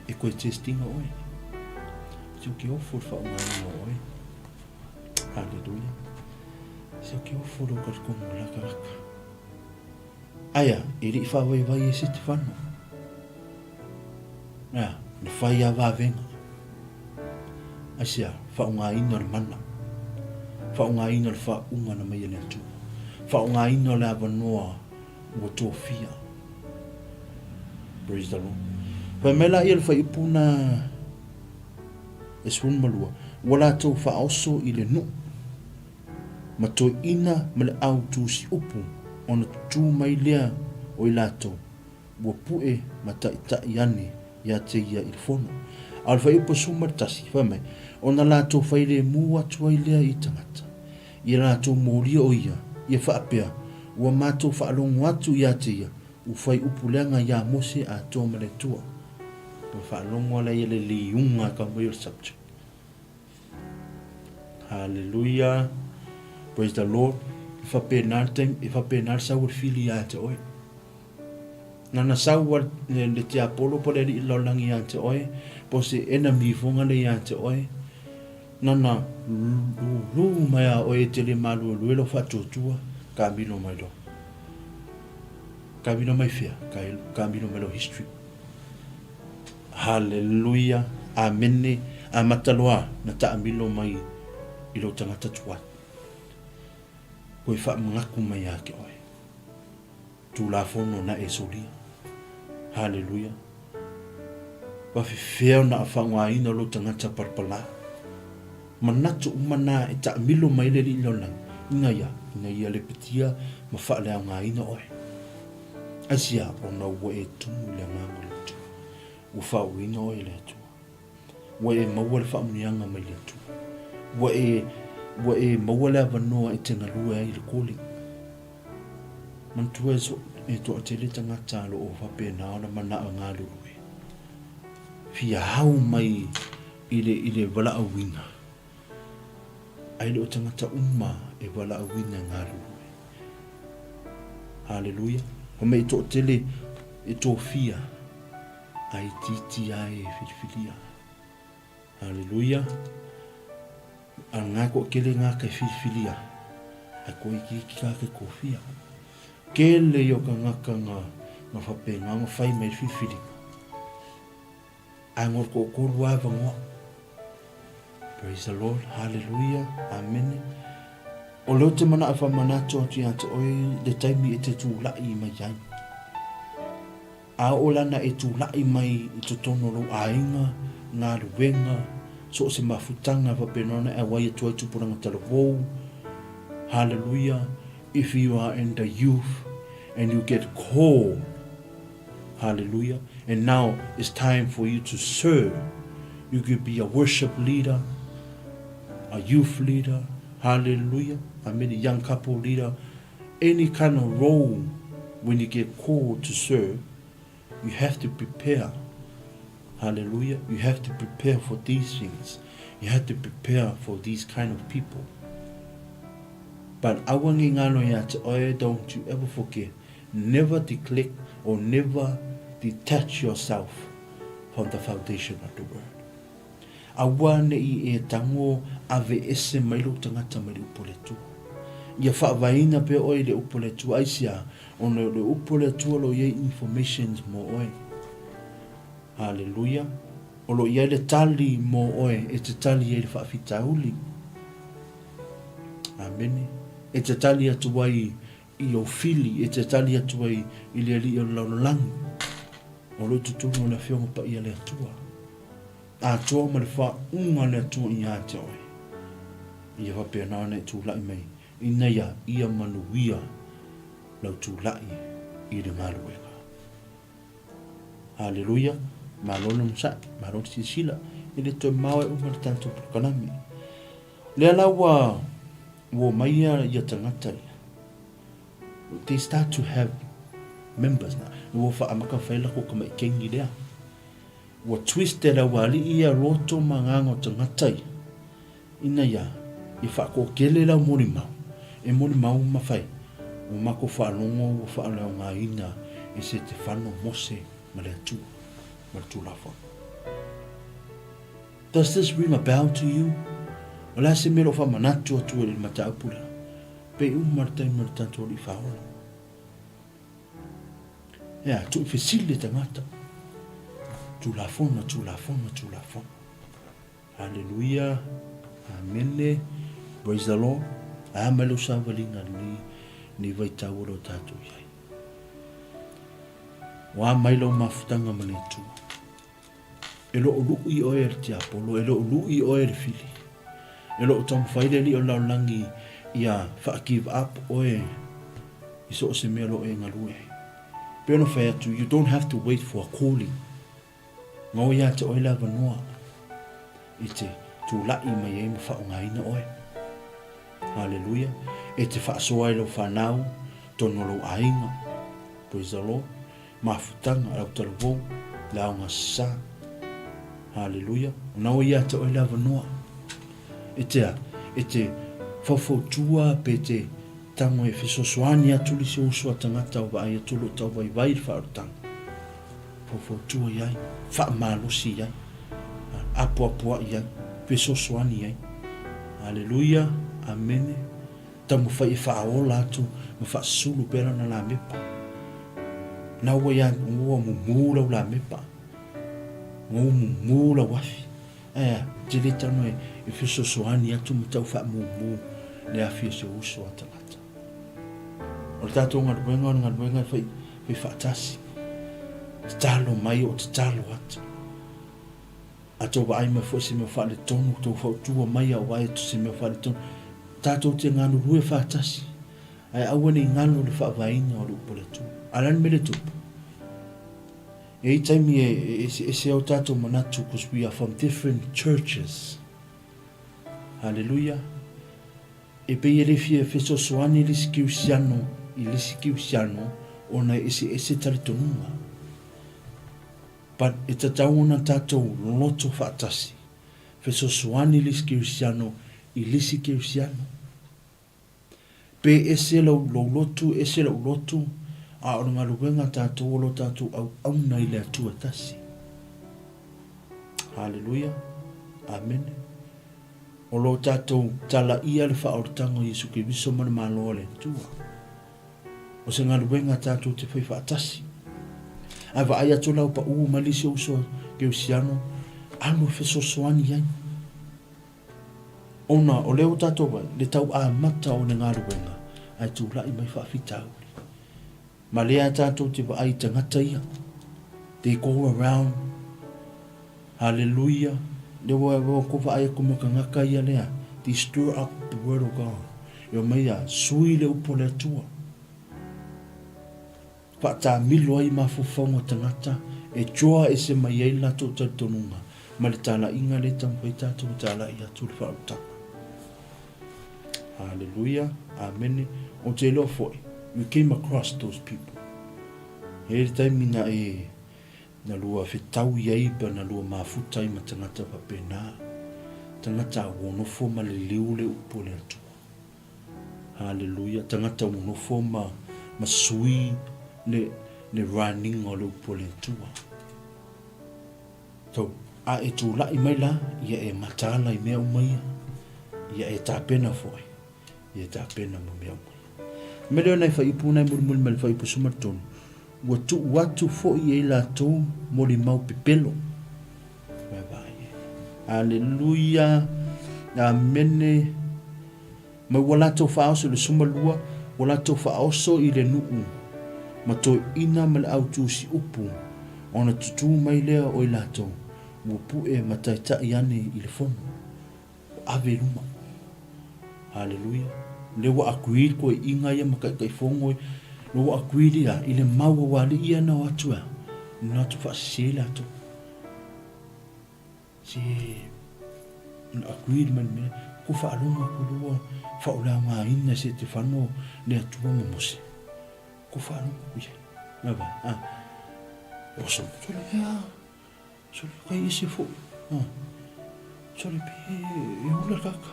E koe testinga oe. Se o ke ofo le whaunga oe. Hallelujah. Se o ke ofo lo ka kongo laka laka. Aia, e lii whaawaiwai e Setefano. Ea, na whai a wawenga. Aisea, whaongaina o le mana. Whaongaina o le whaunga na mai e le Atua. Whaongaina o le awanoa ua tofia. Praise the Lord. Whai mai la ia le whaiupu na e 12, ua latou faaoso i le nuu ma toeina ma le au tusi upu ona tutū mai lea o i latou ua pu'e ma taʻitaʻi ane iā te ia i le fono. A o le fuaiupu 11, fai mai, ona latou failemu atu ai lea i tagata, ia latou molia o ia, ia faapea, ua matou faalogo atu iā te ia, ua fai upu leaga iā Mose atoa ma le Atua. Ua faalogo ala ia le liuga ka mai o le subject. Hallelujah. Praise the Lord. E faapena le taimi, e faapena le sau o le fili ia te oe. Nana sau a le, le tiapolo po le alii lalolagi ia te oe, po se enemy fonga le ia te oe. Nana lulu mai a oe e te le maluelue lau faatuatua, kamilo mai loa. Kamilo mai fea? Kamilo mai lau history. Haleluia! Amene! Amata loa na taamilo mai i lou tagata tuai. Koe faamagaku mai ia te oe. Tulafono na e solia. Haleluia! Whawhiwhea ona a whaongaina lou tagata palapala. Manatu uma na e taamilo mai le alii lalolagi, ina ia, ina ia lepetia ma faaleaogaina oe. Aisia, ona ua e tumu i le Agaga o le Atua. Ua faauuina oe e le Atua. Ua e maua le faamanuiaga mai le Atua. Ua e, ua e maua le avanoa e te galue ai i le calling. Manatua e, so, e toatele tagata lo o faapena ona manao e galulue. Fia hau mai i le, i le valaauina. Ai le o tagata uma e valaauina e galulue. Haleluia. Fa mai e toatele e tofia a itiiti ai e filifilia. Haleluia. A ngā ko kele ngā kai filifilia. A ko itiiti kā kai kofia. Kele i o ka ngaka ngā, ngā whape ngā ngā whai mai filifilinga. Ae ngor ko korua vangoa. Praise the Lord. Hallelujah. Amen. O leo te mana awha manatu atu ia te oe le taimi e te tūla'i mai ai. A o lana e tūla'i mai i totonu o lou āinga, ngā ruenga, so o se mafutanga whapenona e wai atu ai tupuranga talavou. Hallelujah. If you are in the youth and you get called Hallelujah. And now it's time for you to serve. You could be a worship leader, a youth leader, hallelujah. I mean, a young couple leader. Any kind of role when you get called to serve, you have to prepare. Hallelujah. You have to prepare for these things. You have to prepare for these kind of people. But awangi ngano ya te oe, don't you ever forget. Never declect or never detach yourself from the foundation of the word. Aua ne i e tango ave ese mai lou tagata mai le upu a le Atua. Ia faavaeina pea oe i le upu a le Atua, aisea, ona o le upu a le Atua o lo o i ai informations mo oe. Haleluia. O lo o i ai le tali mo oe e te tali ai le faafitauli. Amene. E te tali atu ai i ou fili e te tali atu ai i le Alii o le lalolagi, o lo o i totonu o le Afioga Paia a le Atua, atoa ma le faauuga a le Atua iā te oe. Ia faapena ona e tulai mai ina ia ia manuia lau tulai i le galuega. Haleluia! Malo le onosai, malo le silasila, e le toe mao e uma le tatou polokalame. Lea la ua ua omai ia ia tagata ia. They start to have members na. Ua whaamaka whai lako ka mai kengi lea. Ua twist e le aualii ia loto ma agaga o tagata ia, ina ia ia faatoatele le au molimau, e molimau ma fai, Ua matou faalogo ua faaleaogaina e Setefano Mose ma le Atua, ma le Tulafono. Does this ring a bell to you? O le a se mea o lo o faamanatu atu i le mataupu lea? Pei uma le taimi o le tatou Alii Faaola. Ea, tuufesili le tagata. Tulafono, Tulafono, Tulafono. Haleluia, Amene, Praise the Lord. A mai lou savaliga lenei, lenei vaitau o lo tatou i ai. Ua mai lau mafutaga ma le Atua. E lo o luʻi oe e le tiapolo, e lo o luʻi oe e le fili. E lo o taumafai le alii o le lalolagi ia faa-give up oe i so o se mea o lo o e galue ai. Pei ona fai atu, you don't have to wait for a calling. Ngao ia te oe le avanoa e te tulai mai ai ma faaaogaina oe. Haleluia. E te faasoa ai lau fanau, tonu o lou aiga. Praise the Lord. Mafutaga, lau talavou, le aoga sasa. Haleluia. O na ua ia te oe le avanoa. E te a, e te faufautua pe te tango e fesoasoani atu le isi uso a tagata o vaai atu o lo o tauvaivai i le faaolataga. Faufautua i ai, faamalosi i ai, apoapoai i ai, fesoasoani i ai. Haleluia, amene. Taumafai e faaola atu ma faasulu pea lana lamepa. Na ua ia ua mumu lau lamepa. Ua mumu lau afi. Ae te le tano e, e fesoasoani atu ma tau faamumu le afi o se uso a tagata. O le tatou galuega o le galuega e fai, fai faatasi. Tatalo mai o tatalo atu. A tou vaai mai foi se mea faaletonu, tou fautua mai a o vaai atu se mea faaletonu. Tatou te galulue faatasi, ae aua ne i galo le faavaeina o le upu a le Atua. A o le a le mea lea e tupu? E i ai taimi e eseese ai o tatou manatu cause we are from different churches. Haleluia. E pei e le fia fesoasoani le isi kerisiano i le isi kerisiano ona e eseese talitonuga. But e tatau ona tatou loto faatasi, fesoasoani le isi kerisiano i le isi kerisiano. Pe ese lou, lou lotu, ese lou lotu, a o le galuega a tatou o lo tatou auauna i le Atua e tasi. Haleluia. Amene. O lo tatou talaia le faaolataga o Iesu Keriso ma le Malo a le Atua. O se galuega tatou te fai faatasi. Ae vaai atu la ua paʻu mai le isi uso kerisiano, alu e fesoasoani i ai. Ona o lea ua tatou vaai, le tau amata o le galuega, ae tulai mai faafitauli. Ma lea tatou te vaai i tagata ia. They go around. Haleluia. Lea ua ua ko vaai aku ma tagata ia lea. They stir up the word of God. E omai ia, sui le upu a le Atua. Faatamilo ai mafaufauga o tagata e joa ese mai ai le latou talitonuga ma le talaiga lea e taumafai tatou e talai atu le faaolataga. Haleluia. Amene. Ou te iloa foi, you came across those people. E i ai le taimi na e na lua fetau i ai pe na lua mafuta ai ma tagata faapena. Tagata ua nofo ma liliu le upu a le Atua. Haleluia. Tagata ua nofo ma ma sui le le raniga o le upu a le Atua. So, a e tulai mai la, ia e mataala i mea uma ia. Ia e tapena foi. Ia e tapena mo mea uma ia. Me lea nai whaiupu, nai mulimuli mai le whaiupu 13. Ua tuu atu foi e i latou molimau pepelo. Vai vai. Aleluia. Amene. Ma ua latou faaoso i le 12, ua latou faaoso i le nuu ma toeaiina ma le au tusi upu, ona tutū mai lea o i latou, ua pue ma taitai ane i le fono, ua ave i luma. Haleluia. Lea ua agree le toeaiina ia ma taitaifono ia, lea ua agree ia i le mau a ua alii ia na o atu e a? Na o atu faasese latou. Se na agree mai le mea, ko faalogo aku lua faoleaogaina se te fano le Atua ma Mose. Ko faalogo aku ia. Nava, ah. O so, tole, ah. Sole, kai ese foi. Ha. Sole, pe e ula kaka.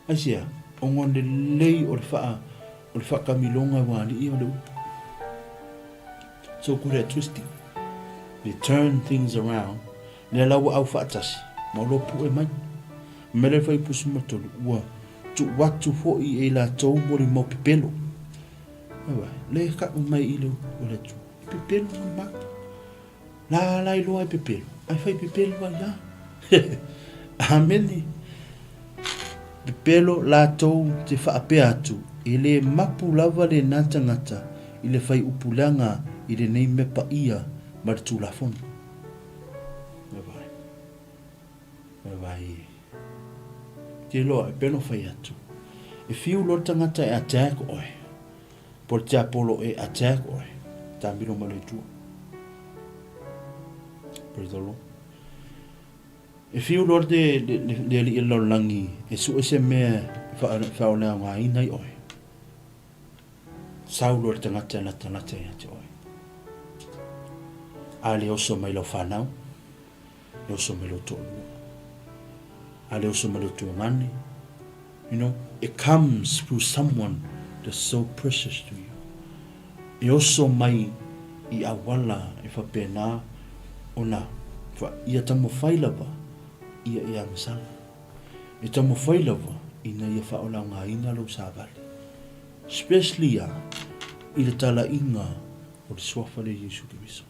Aisea? Ona o le lelei o le faa, o le faakamiloga e ua alii o le upu. So good at twisting. They turn things around. Lea la ua au faatasi, ma o lo pue mai. Mai le fuaiupu 13, ua tuu atu foi e i latou molimau pepelo. Ewa, le ka'u mai i le upu o le Atua. E pepelo molimau. La la iloa e pepelo, ai fai pepelo ai la. Amene. Pepelo latou te faapea atu, e le mapu lava lena tagata i le fai upu leaga i lenei mea paia ma le Tulafono. Vai. Vai. Te iloa, e pei ona fai atu, e fiu loa le tagata e attack oe, Po o le tiapolo e attack oe, taamilo mai le Atua. Praise the Lord. E fiu loa le, le, le, le alii o le lalolagi e sue se mea e faaleaogaina ai oe. Sau loa le tagata e latalata ia te oe. A le oso mai lau whanau, le oso mai lou toalua, a le oso mai lou tuagane, you know, it comes through someone that's so precious to you. E oso mai i auala e faapena ona fa, ia taumafai lava ia e agasala. E taumafai lava ina ia faalaogaina lou savali. Especially a i le talaiga o le suafa lea Iesu Keriso.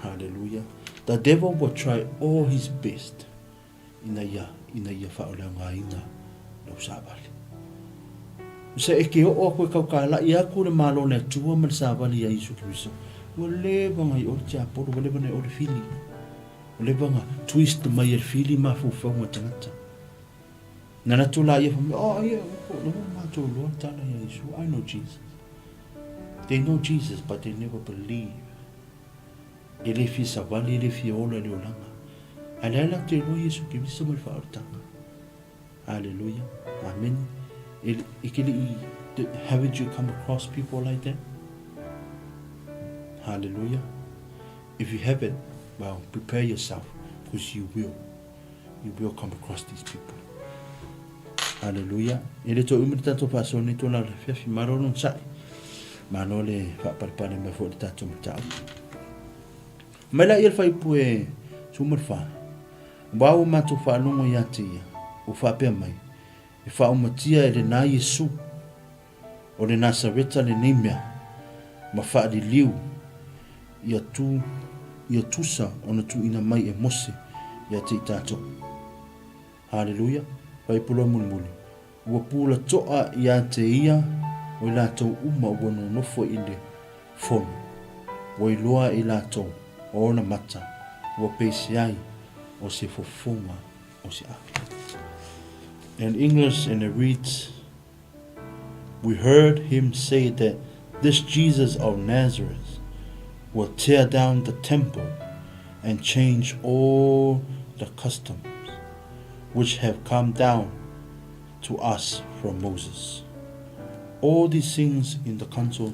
Hallelujah. The devil will try all his best ina ia, ina ia faaleaogaina lau savali. Se e ke oo aku e kaukalaʻi aku le Malo o le Atua ma le savali iā Iesu Keriso, ua leva na i o le tiapolo, ua leva na i o le fili. Ua leva na twist mai e le fili mafaufauga tagata. Na latou la ia fai mai, oh, ia, ua matou iloa le tala ia Iesu, I know Jesus. They know Jesus but they never believe. E le fia savali, e le fia ola i le olaga. Ae le ai latou iloa Iesu Keriso ma le faaolataga. Hallelujah. Amen. E, e ke lii, haven't you come across people like that? Hallelujah. If you haven't, well, prepare yourself because you will. You will come across these people. Hallelujah. E le toe umi le tatou faasoa nei tō lalo fiafi. Malo lona sa'i. Malo le faapalepale mai foi le tatou mataupu. Mai la ia le fuaiupu e 14. Aua ua matou faalogo ia te ia, ua faapea mai, e faaumatia e lena Iesu o le Nasareta lenei mea, ma faaliliu ia tu, ia tusa ona tuuina mai e Mose ia te i tatou. Haleluia! Fuaiupu loa mulimuli. Ua pula toa ia te ia o i latou uma ua nonofo i le fono, ua iloa e i latou o ona mata ua peisi ai o se fofoga o se ake. In English and it reads, We heard him say that this Jesus of Nazareth will tear down the temple and change all the customs which have come down to us from Moses. All these things in the council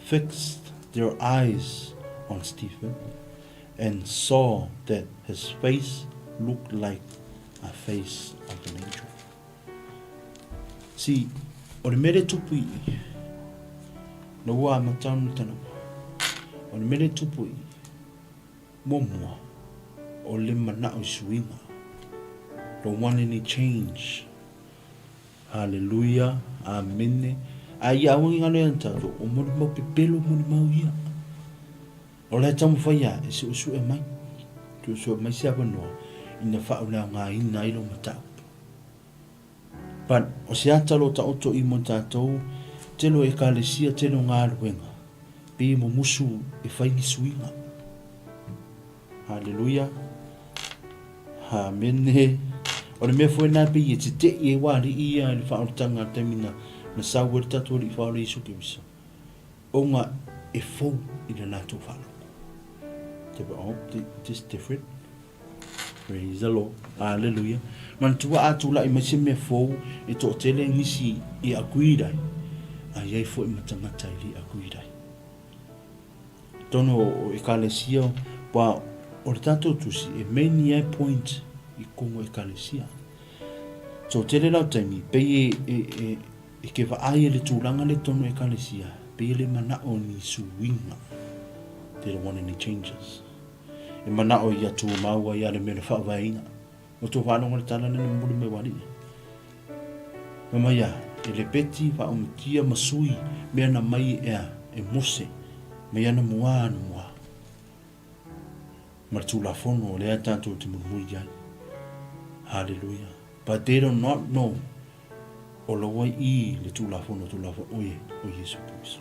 fixed their eyes on Stephen and saw that his face looked like a face of an angel. See, o le mea lea e tupu i i, na ua amata ona tanawa, o le mea lea e tupu i i, muamua, o le manao i suiga. Don't want any change. Hallelujah, amene. A ia aua ne galo ia na tatou, o molimau pepelo molimau ia. O la e taumafai a e suesue mai, suesue mai se avanoa ina faauleagaina ai lou mataupu. But o se ata o lo o taoto i mo tatou, tele o ekalesia, tele o galuega, pei e mumusu e fai ni suiga. Haleluia. Amene. O le mea foi lena pei e tete'i ai ua alii ia i le faaolataga i le taimi na, na sau ai le tatou Alii Faaola Iesu Keriso, ona e fou i le latou faalogo. Te oh, this different. Praise the Lord. Hallelujah. Manatua a tulai mai se mea fou e toatele nisi e agree ai, a i ai foi ma tagata e le agree ai. Tonu o ekalesia, Aua o le tatou tusi e many ai point i totonu o Ekalesia. So tele la o taimi pei e e e e ke vaai i le tulaga lea i totonu o Ekalesia pei e le manao ni suiga. They don't want any changes. E manao ia tumau ai a le mea na faavaeina. Ua tou faalogo i le tala lea na momoli mai ua alii. Fai mai a, e le peti faaomitia ma sui mea na mai ea e Mose mai ana mua ana mua. Ma le Tulafono o lea tatou te mulimuli ai. Hallelujah. But they do not know o lo ai i le Tulafono, Tulafono, o ye, o Yesu Kristo.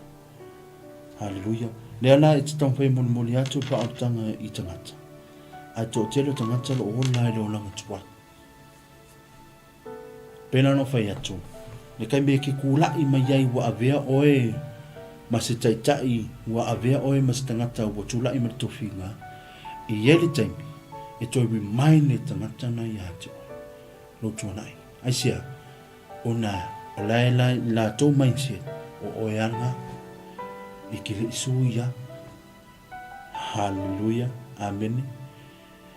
Hallelujah. Lea la e te taumafai e molimoli atu le faaolataga i tagata. Ae toatele o tagata o lo o ola ai le olaga tuai. Pēlā ona fai atu, le taimi e ke kūlaʻi mai ai ua avea ʻoe ma se taitai, ua avea ʻoe ma se tagata ua tulaʻi ma le tofiga, e i ai le taimi e toe remind le tagata na iā te ʻoe, lou tuanai. Aisea? Ona o la e la i latou mindset, o ʻoe ana i ke leʻi sui ia. Haleluia. Amene.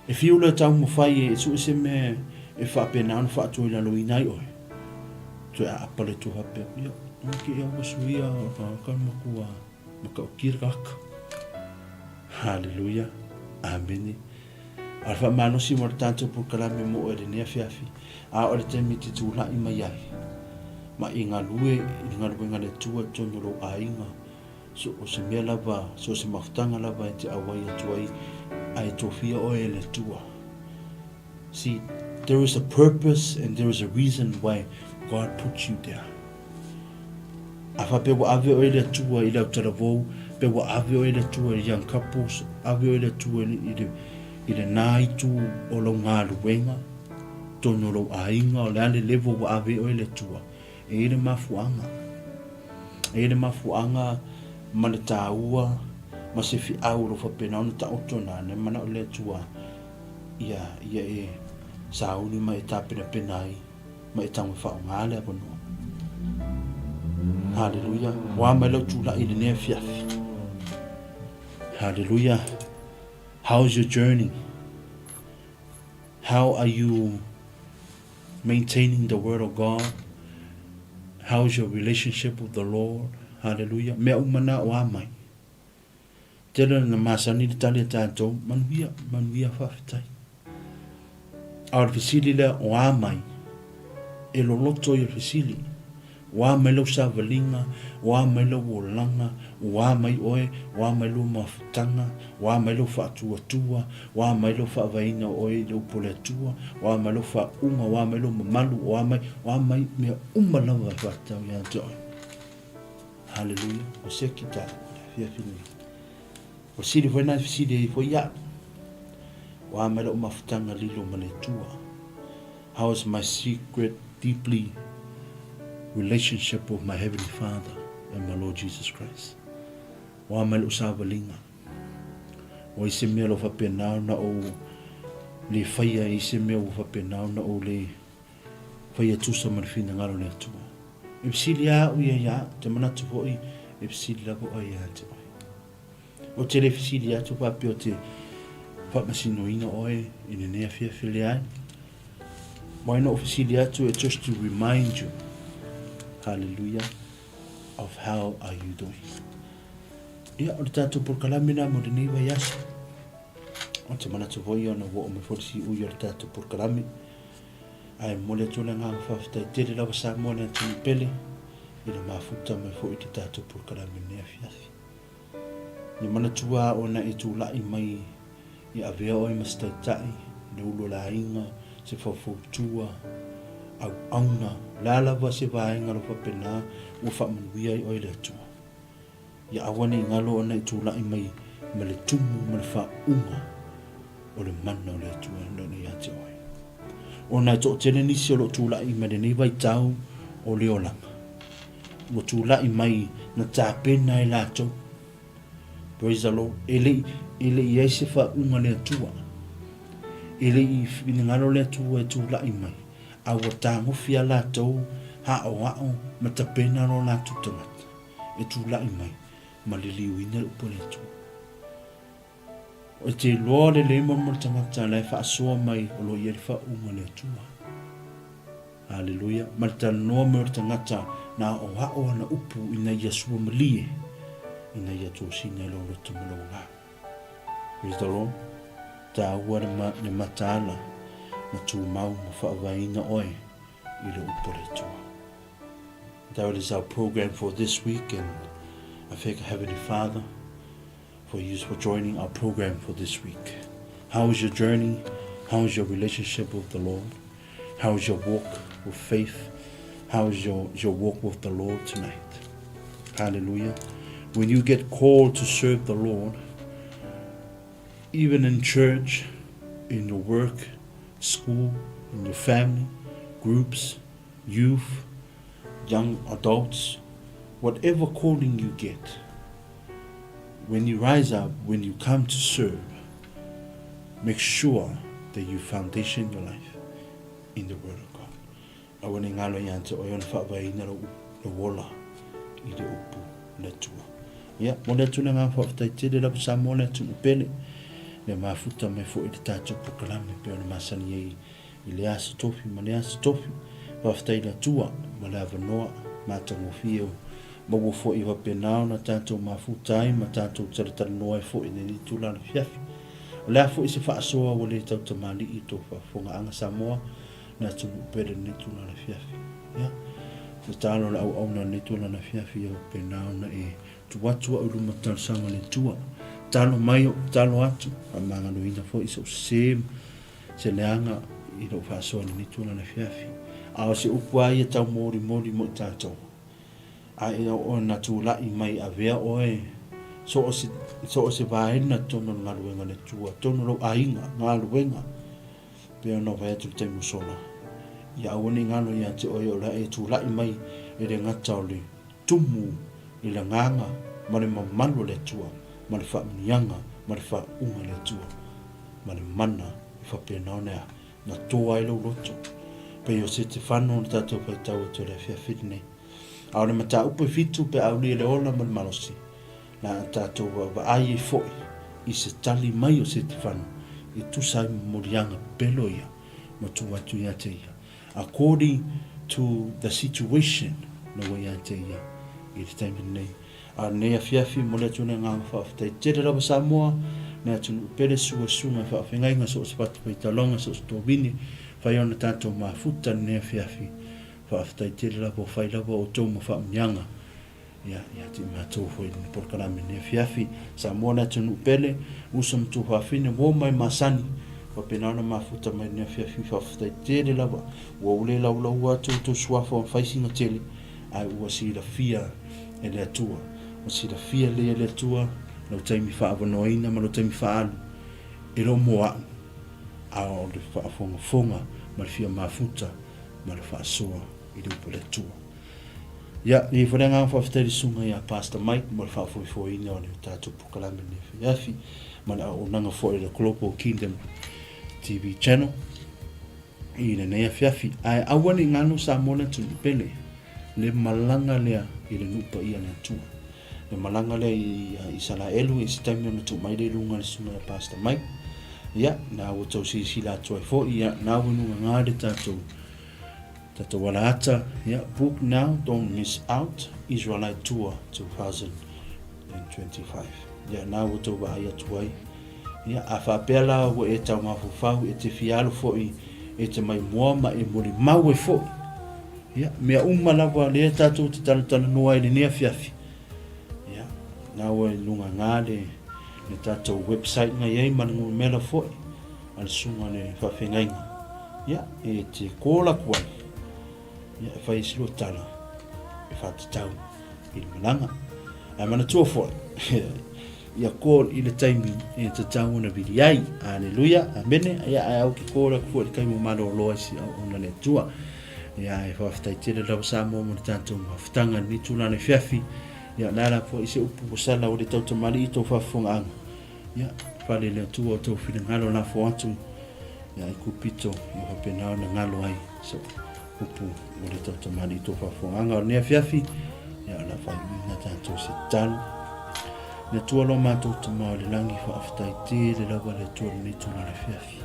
E fiu loa e taumafai e sue se mea e faapena ona faatuailaloina ai oe. Toe aapa le Atua faapea, Ia, ua ke ia ua suia o ka ka makua matautia le tagata. Haleluia. Amene. A o le faamalosi mo le tatou polokalame mo oe i lenei afiafi, a o le taimi e te tulai mai ai ma e galue i le galuega a le Atua i totonu o lou aiga, So o se mea lava, so o se mafutaga lava e te auai atu ai, ae tofia oe e le Atua. See, there is a purpose and there is a reason why God put you there. A faapea ua ave oe e le Atua i le autalavou, pe ua ave oe e le Atua i le young couples, ave oe e le Atua i le, i lenā itu o lau galuega, totonu o lou aiga, o le a le level ua ave oe e le Atua, E i ai le mafuaaga. E i ai le mafuaaga ma le taua ma se feau o lo o faapena ona taoto ina ina manao le Atua ia ia e sauni ma e tapenapena ai ma e tago e faaaoga le avanoa. Haleluia. Ua mai lau tulai i lenei afiafi. Haleluia. How's your journey? How are you Maintaining the word of God, how is your relationship with the Lord, hallelujah, mea uma na o a mai. Tele na masani le tali a tātou, manuia, manuia faafetai. A o le fesili lea o a mai, e loloto i le fesili, Ua a mai lau savaliga, ua a mai lau olaga, ua a mai oe, ua a mai lou mafutaga, ua a mai lau faatuatua, ua a mai lau faavaeina o oe i le upu o le Atua, ua a mai lau faauuga, ua a mai lou mamalu, ua a mai, ua a mai mea uma lava e faatatau ia te oe. Haleluia. O se ki tā, o le afiafi lenei. O le sili foi na e fesili ai foi iaʻu. Ua a mai lau mafutaga lilo ma le Atua. How is my secret deeply relationship with my heavenly father and my Lord Jesus Christ? Ua a mai lou savaliga. Ua i se mea o lo faapena ona ou le faia i se mea ua faapena ona ou le faia tusa ma le finagalo o le Atua. E fesili lava au ia ia au, te manatu foi e fesili lava oe ia te oe. Ou te le fesili atu faapea ou te faamasinoina oe i lenei afiafi leai. Why not fesili atu e just to remind you, hallelujah, of how are you doing. Ia, o le tatou polokalame lena mo lenei vaiaso. Ou te manatu foi ona ua oo mai foi le siui o le tatou polokalame. Ae momoli atu le agaga faafetai tele lava Samoa le atunuu pele i le mafuta mai foi i le tatou polokalame i lenei afiafi. Ia manatua ona e tulai mai ia avea oe ma se taitai, le ulu o le aiga, se faufautua, auauna, o le a lava se vaega o lo o faapena ua faamanuia ai oe e le Atua. Ia aua ne i galo ona e tulai mai ma le tumu ma le faauuga o le mana o le Atua na ia te oe. Ona e toatele nisi o lo o tulai mai lenei vaitau o le olaga. Ua tulai mai na tapena e latou. Praise the Lord. E le, e le i ai se faauuga le Atua. E le i finagalo le Atua e tulai mai. A ua tagofi a latou aoao ma tapena lo latou tagata e tulai mai ma liliuina le upu a le Atua. E te iloa le lemon mo le tagata la e faasoa mai o lo o i ai le faauuga a le Atua. Haleluia. Ma le talanoa mai o le tagata na aoao ana upu ina ia sua malie, ina ia tosina i lou loto ma lou agaga. Praise the Lord. Taua le, ma, le mataala ma tumau ma faavaeina oe i le upu a le Atua. That is our program for this week and I thank Heavenly Father for you for joining our program for this week. How is your journey? How is your relationship with the Lord? How is your walk with faith? How is your, your walk with the Lord tonight? Hallelujah. When you get called to serve the Lord, even in church, in your work, school, in your family, groups, youth, young adults, whatever calling you get, when you rise up, when you come to serve, make sure that you foundation your life in the Word of God. Aua ne galo ia te oe ona faavaeina lou, lou ola i le upu le Atua. Ia, mo le atu le agaga faafetai tele lava Samoa le atunuu pele, le mafuta mai foi i le tatou polokalame pei ona masani ai i le aso tofi ma le aso tofi. Faafetai i le Atua ma le avanoa matagofie o maua foi faapena ona tatou mafuta ai ma tatou talatalanoa ai foi i lenei itula afiafi. O le a foi se faasoa ua le tautamalii i tou faafofogaaga Samoa le atunuu pele i lenei itula afiafi. Ia, tatalo le auauna i lenei itula afiafi ia faapena ona e tuu atu au i luma talosaga a le Atua. Talo mai ou talo atu, faamagaloina foi sou sese se leaga i lou faasoa i lenei tulaga afiafi. A o se upu lava ia tau molimoli mo i tatou, a e oo ina tulai mai avea oe so o se, so o se vaega totonu o le galuega a le Atua, totonu o lou aiga, galuega, pei ona ou fai atu i le taimi ua sola, ia aua ne i galo ia te oe o le a e tulai mai e le gata o le tumu i le agaga ma le mamalu o le Atua, ma le faamanuiaga ma le faauuga a le Atua, ma le mana e faapena ona na toa ai lou loto. Pei o Setefano na tatou faitau atu i le afiafi lenei. A o le mataupu e fitu pe a uli e le ola ma le malosi, na a tatou vaavaai ai foi i se tali mai o Setefano e tusa ai ma moliaga pepelo ia ma tuu atu ia te ia. According to the situation na ua ia te ia i le taimi lenei. A lenei afiafi, momoli atu le agaga faafetai tele lava Samoa, le atunuu pele, sua susuga i faafegaiga, so o se fatafaitalaga, so o se tovine, fai ona tatou mafuta lenei afiafi. Faafetai tele lava o fai lava outou ma faamuniaga. Ia, ia te i matou foi i le polokalame lenei afiafi. Samoa le atunuu pele, uso ma tuafafine, uo mai masani, faapena ona mafuta mai lenei afiafi, faafetai tele lava. Ua ou le laulaua atu outou suafa ma faisiga tele, ae ua silafia e le Atua. Ua silafia lelei e le Atua lou taimi faaavanoaina ma lou taimi faaalu, e le o mo a'u, a o le faafogafoga ma le fia mafuta ma le faasoa i le upu a le Atua. Ia, e i ai foi le agaga faafetai i le susuga ia Pastor Mike mo le faafoefoeina o le tatou polokalame i lenei afiafi ma le auaunaga foi a le Global Kingdom TV Channel i lenei afiafi. Ae aua ne i galo Samoa le atunuu pele, le malaga lea i le nuu paia a le Atua. Le malaga lea i Isaraelu i se taimi ona tuu mai lea i luga le susuga ia Pastor Mike. Ia, na ua tau silasila atu ai foi, ia, na ua i luga ngā le tatou Tatou ala ata, ia, book now, don't miss out, Israelite Tour 2025. Ia, na ua tou vaai atu ai. Ia, a faapea la ua e tau mafaufau, e te fia alu foi, e te maimoa ma e molimau ai foi. Ia, mea uma lava lea tatou te talatalanoa ai i lenei afiafi. Ia, na ua i luga ngā le, le tatou website na i ai ma le numera foi. a le susuga i le faafeagaiga, ia, e te call atu ai, ia, e fai ai si lua tala e faatatau i le malaga. Ae manatua foi, ia call i le taimi e tatau ona vili ai. Aleluia, amene. Ia, ae au ke call atu foi i le taimi o malolo ai si auauna le Atua. Ia, e faafetai tele lava Samoa mo le tatou mafutaga i lenei tulaga afiafi. Ia, o le a la foi se upu ua sala ua le tautamalii i tou faafofogaaga. Ia, fale i le Atua outou finagalo lafo atu ia Aikupito ia faapena ona galo ai se upu o le tautamalii i tou faafofogaaga. O lenei afiafi, ia o le a faaiuina tatou se tatalo. Le Atua lo matou Tama o le lagi, faafetai tele lava le Atua i lenei itula le afiafi.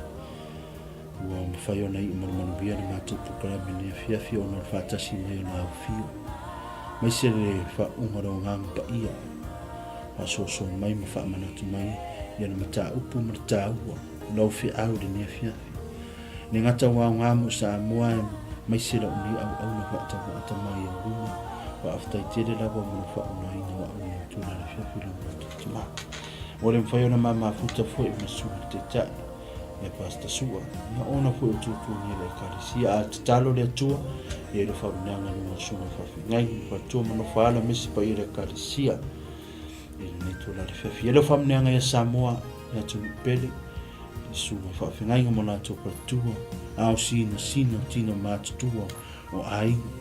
Ua mafai ona iu ma le manuia le matou polokalame i lenei afiafi ona o le faatasi mai o le afifio, aemaise le faauuga o le Agaga Paia, faasoasoa mai ma faamanatu mai ia le mataupu ma le taua o lau feau i lenei afiafi. E le gata ua aoga mo Samoa aemaise lau nei auauna faataumaata mai i ou luma. Faafetai tele lava mo le faaogaina o au i itula i le afiafi lau matou tama. Ua le mafai ona ma mafuta foi ma susuga i le Taitai ia Pastor Sua, ia ona foi o tuatuagia i le Ekalesia. A tatalo le Atua, ia i le faamanuiaga i luga o susuga i faafeagai, faletua ma nofoaala ma isi paia i le Ekalesia. I lenei itula i le afiafi. Ia le faamanuiaga ia Samoa, le atunuu pele, i susuga i faafeagaiga ma latou faletua, ao sinasina, tino matutua o aiga,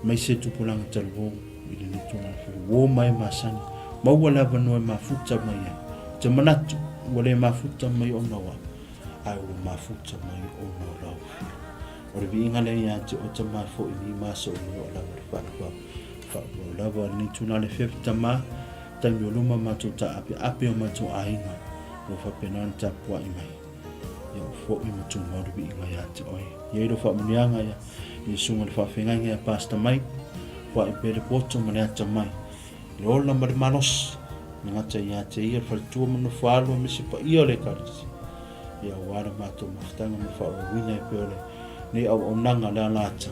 aemaise tupulaga talavou i lenei itula i le afiafi. Uo mai masani, maua le avanoa e mafuta mai ai. Ou te manatu, ua le mafuta mai ona o au, ae ua mafuta mai ona o lau afio. O le viiga lea ia te oe Tama e foi nei ma aso o lava le faavavau. Faavavau lava lenei itula le afiafi Tama, taimi o luma matou taapeape o matou aiga, o lo o faapena ona tapuai mai. Ia ua foi ma tumau le viiga ia te oe. Ia i lou faamanuiaga ia i le susuga i le faafeagaiga ia Pastor Mike, foai pea le poto ma le atamai, le ola ma le malosi, le gata ia te ia le faletua ma nofo alo aemaise paia o le Ekalesia. Ia aua le matou mafutaga ma le faaauauina e pei o lenei auaunaga le alata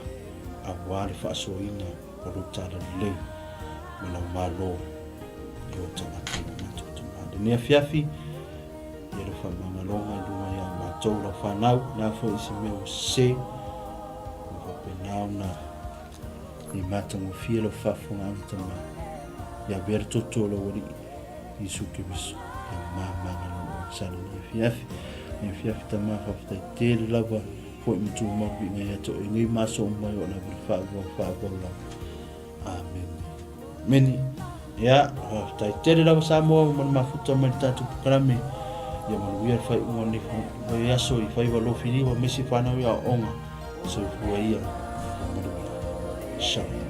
aua le faasoaina o lou talalelei ma lau Malo i ou tagata ma matou tama. Lenei afiafi, ia le faamagaloga i luga ia matou lau fanau, le a foi se mea ua sese, ua faapena ona i matagofie lau faafofogaaga tama, ia avea le toto o lau Alii Iesu Keriso, ia mamagaloga o sala nei afiafi. Nei afiafi tama, faafetai tele lava foi ma tumau viiga ia te oe nei ma aso uma e oo lava i le faavavau faavavau lava. Amene. Amene. Ia, faafetai tele lava Samoa ma le mafuta mai le tatou polokalame. Ia manuia le faaiuga o lenei vaiaso i faiva lofiliu aemaise fanau i aoaoga. Soifua ia ma manuia. Shalom.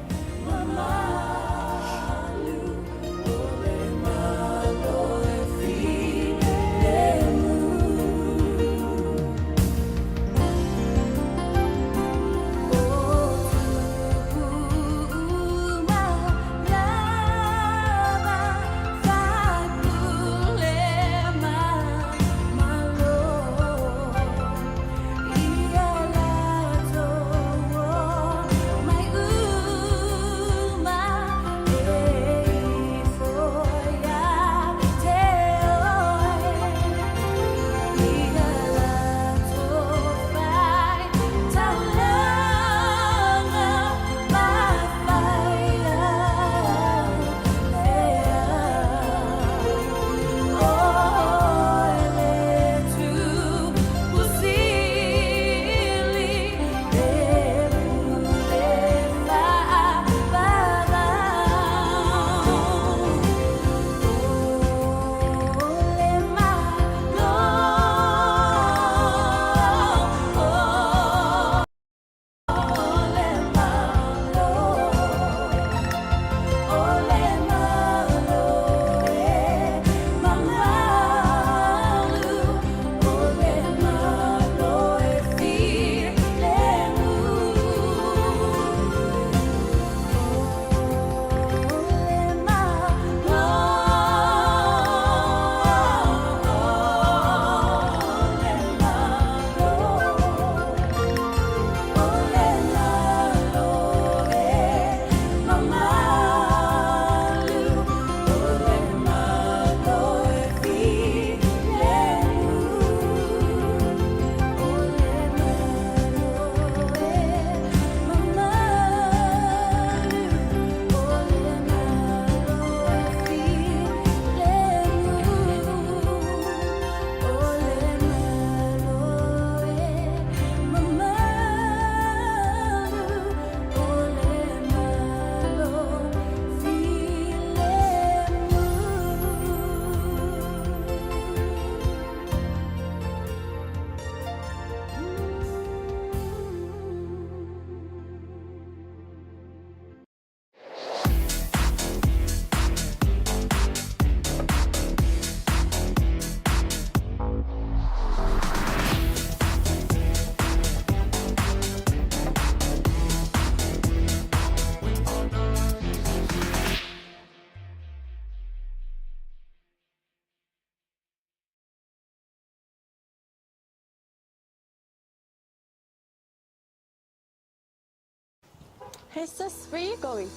Hey sis, where you going?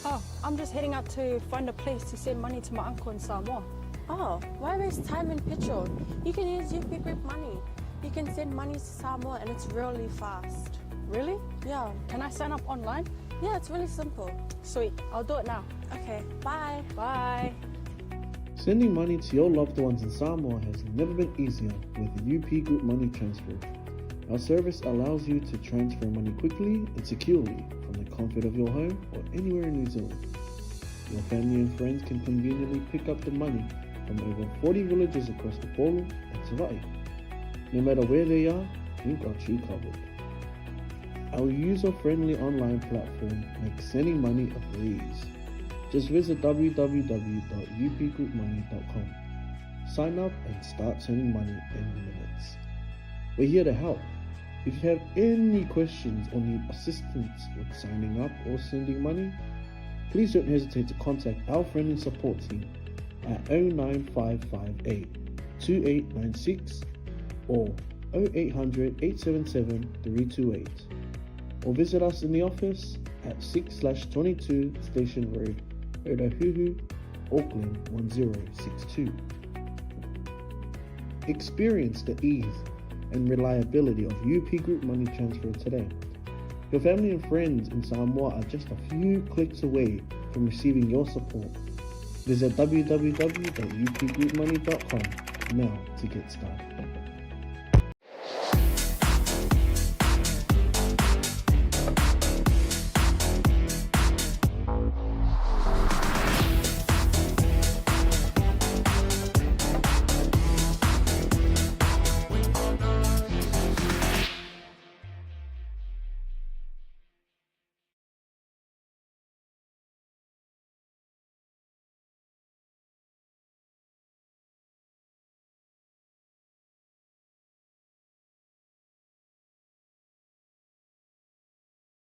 Oh, I'm just heading out to find a place to send money to my uncle in Samoa. Oh, why waste time and petrol? You can use UP Group Money. You can send money to Samoa and it's really fast. Really? Yeah. Can I sign up online? Yeah, it's really simple. Sweet, I'll do it now. Okay, bye. Bye. Sending money to your loved ones in Samoa has never been easier with UP Group Money Transfer. Our service allows you to transfer money quickly and securely from the comfort of your home or anywhere in New Zealand. Your family and friends can conveniently pick up the money from over 40 villages across Upolu and Savai'i. No matter where they are, we've got you covered. Our user-friendly online platform makes sending money a breeze. Just visit www.upgroupmoney.com. Sign up and start sending money in minutes. We're here to help. If you have any questions or need assistance with signing up or sending money, please don't hesitate to contact our friendly support team at 09558 2896 or 0800 877 328 or visit us in the office at 6/22 Station Road, Otahuhu, Auckland 1062. Experience the ease and reliability of UP Group Money Transfer today. Your family and friends in Samoa are just a few clicks away from receiving your support. Visit www.upgroupmoney.com now to get started.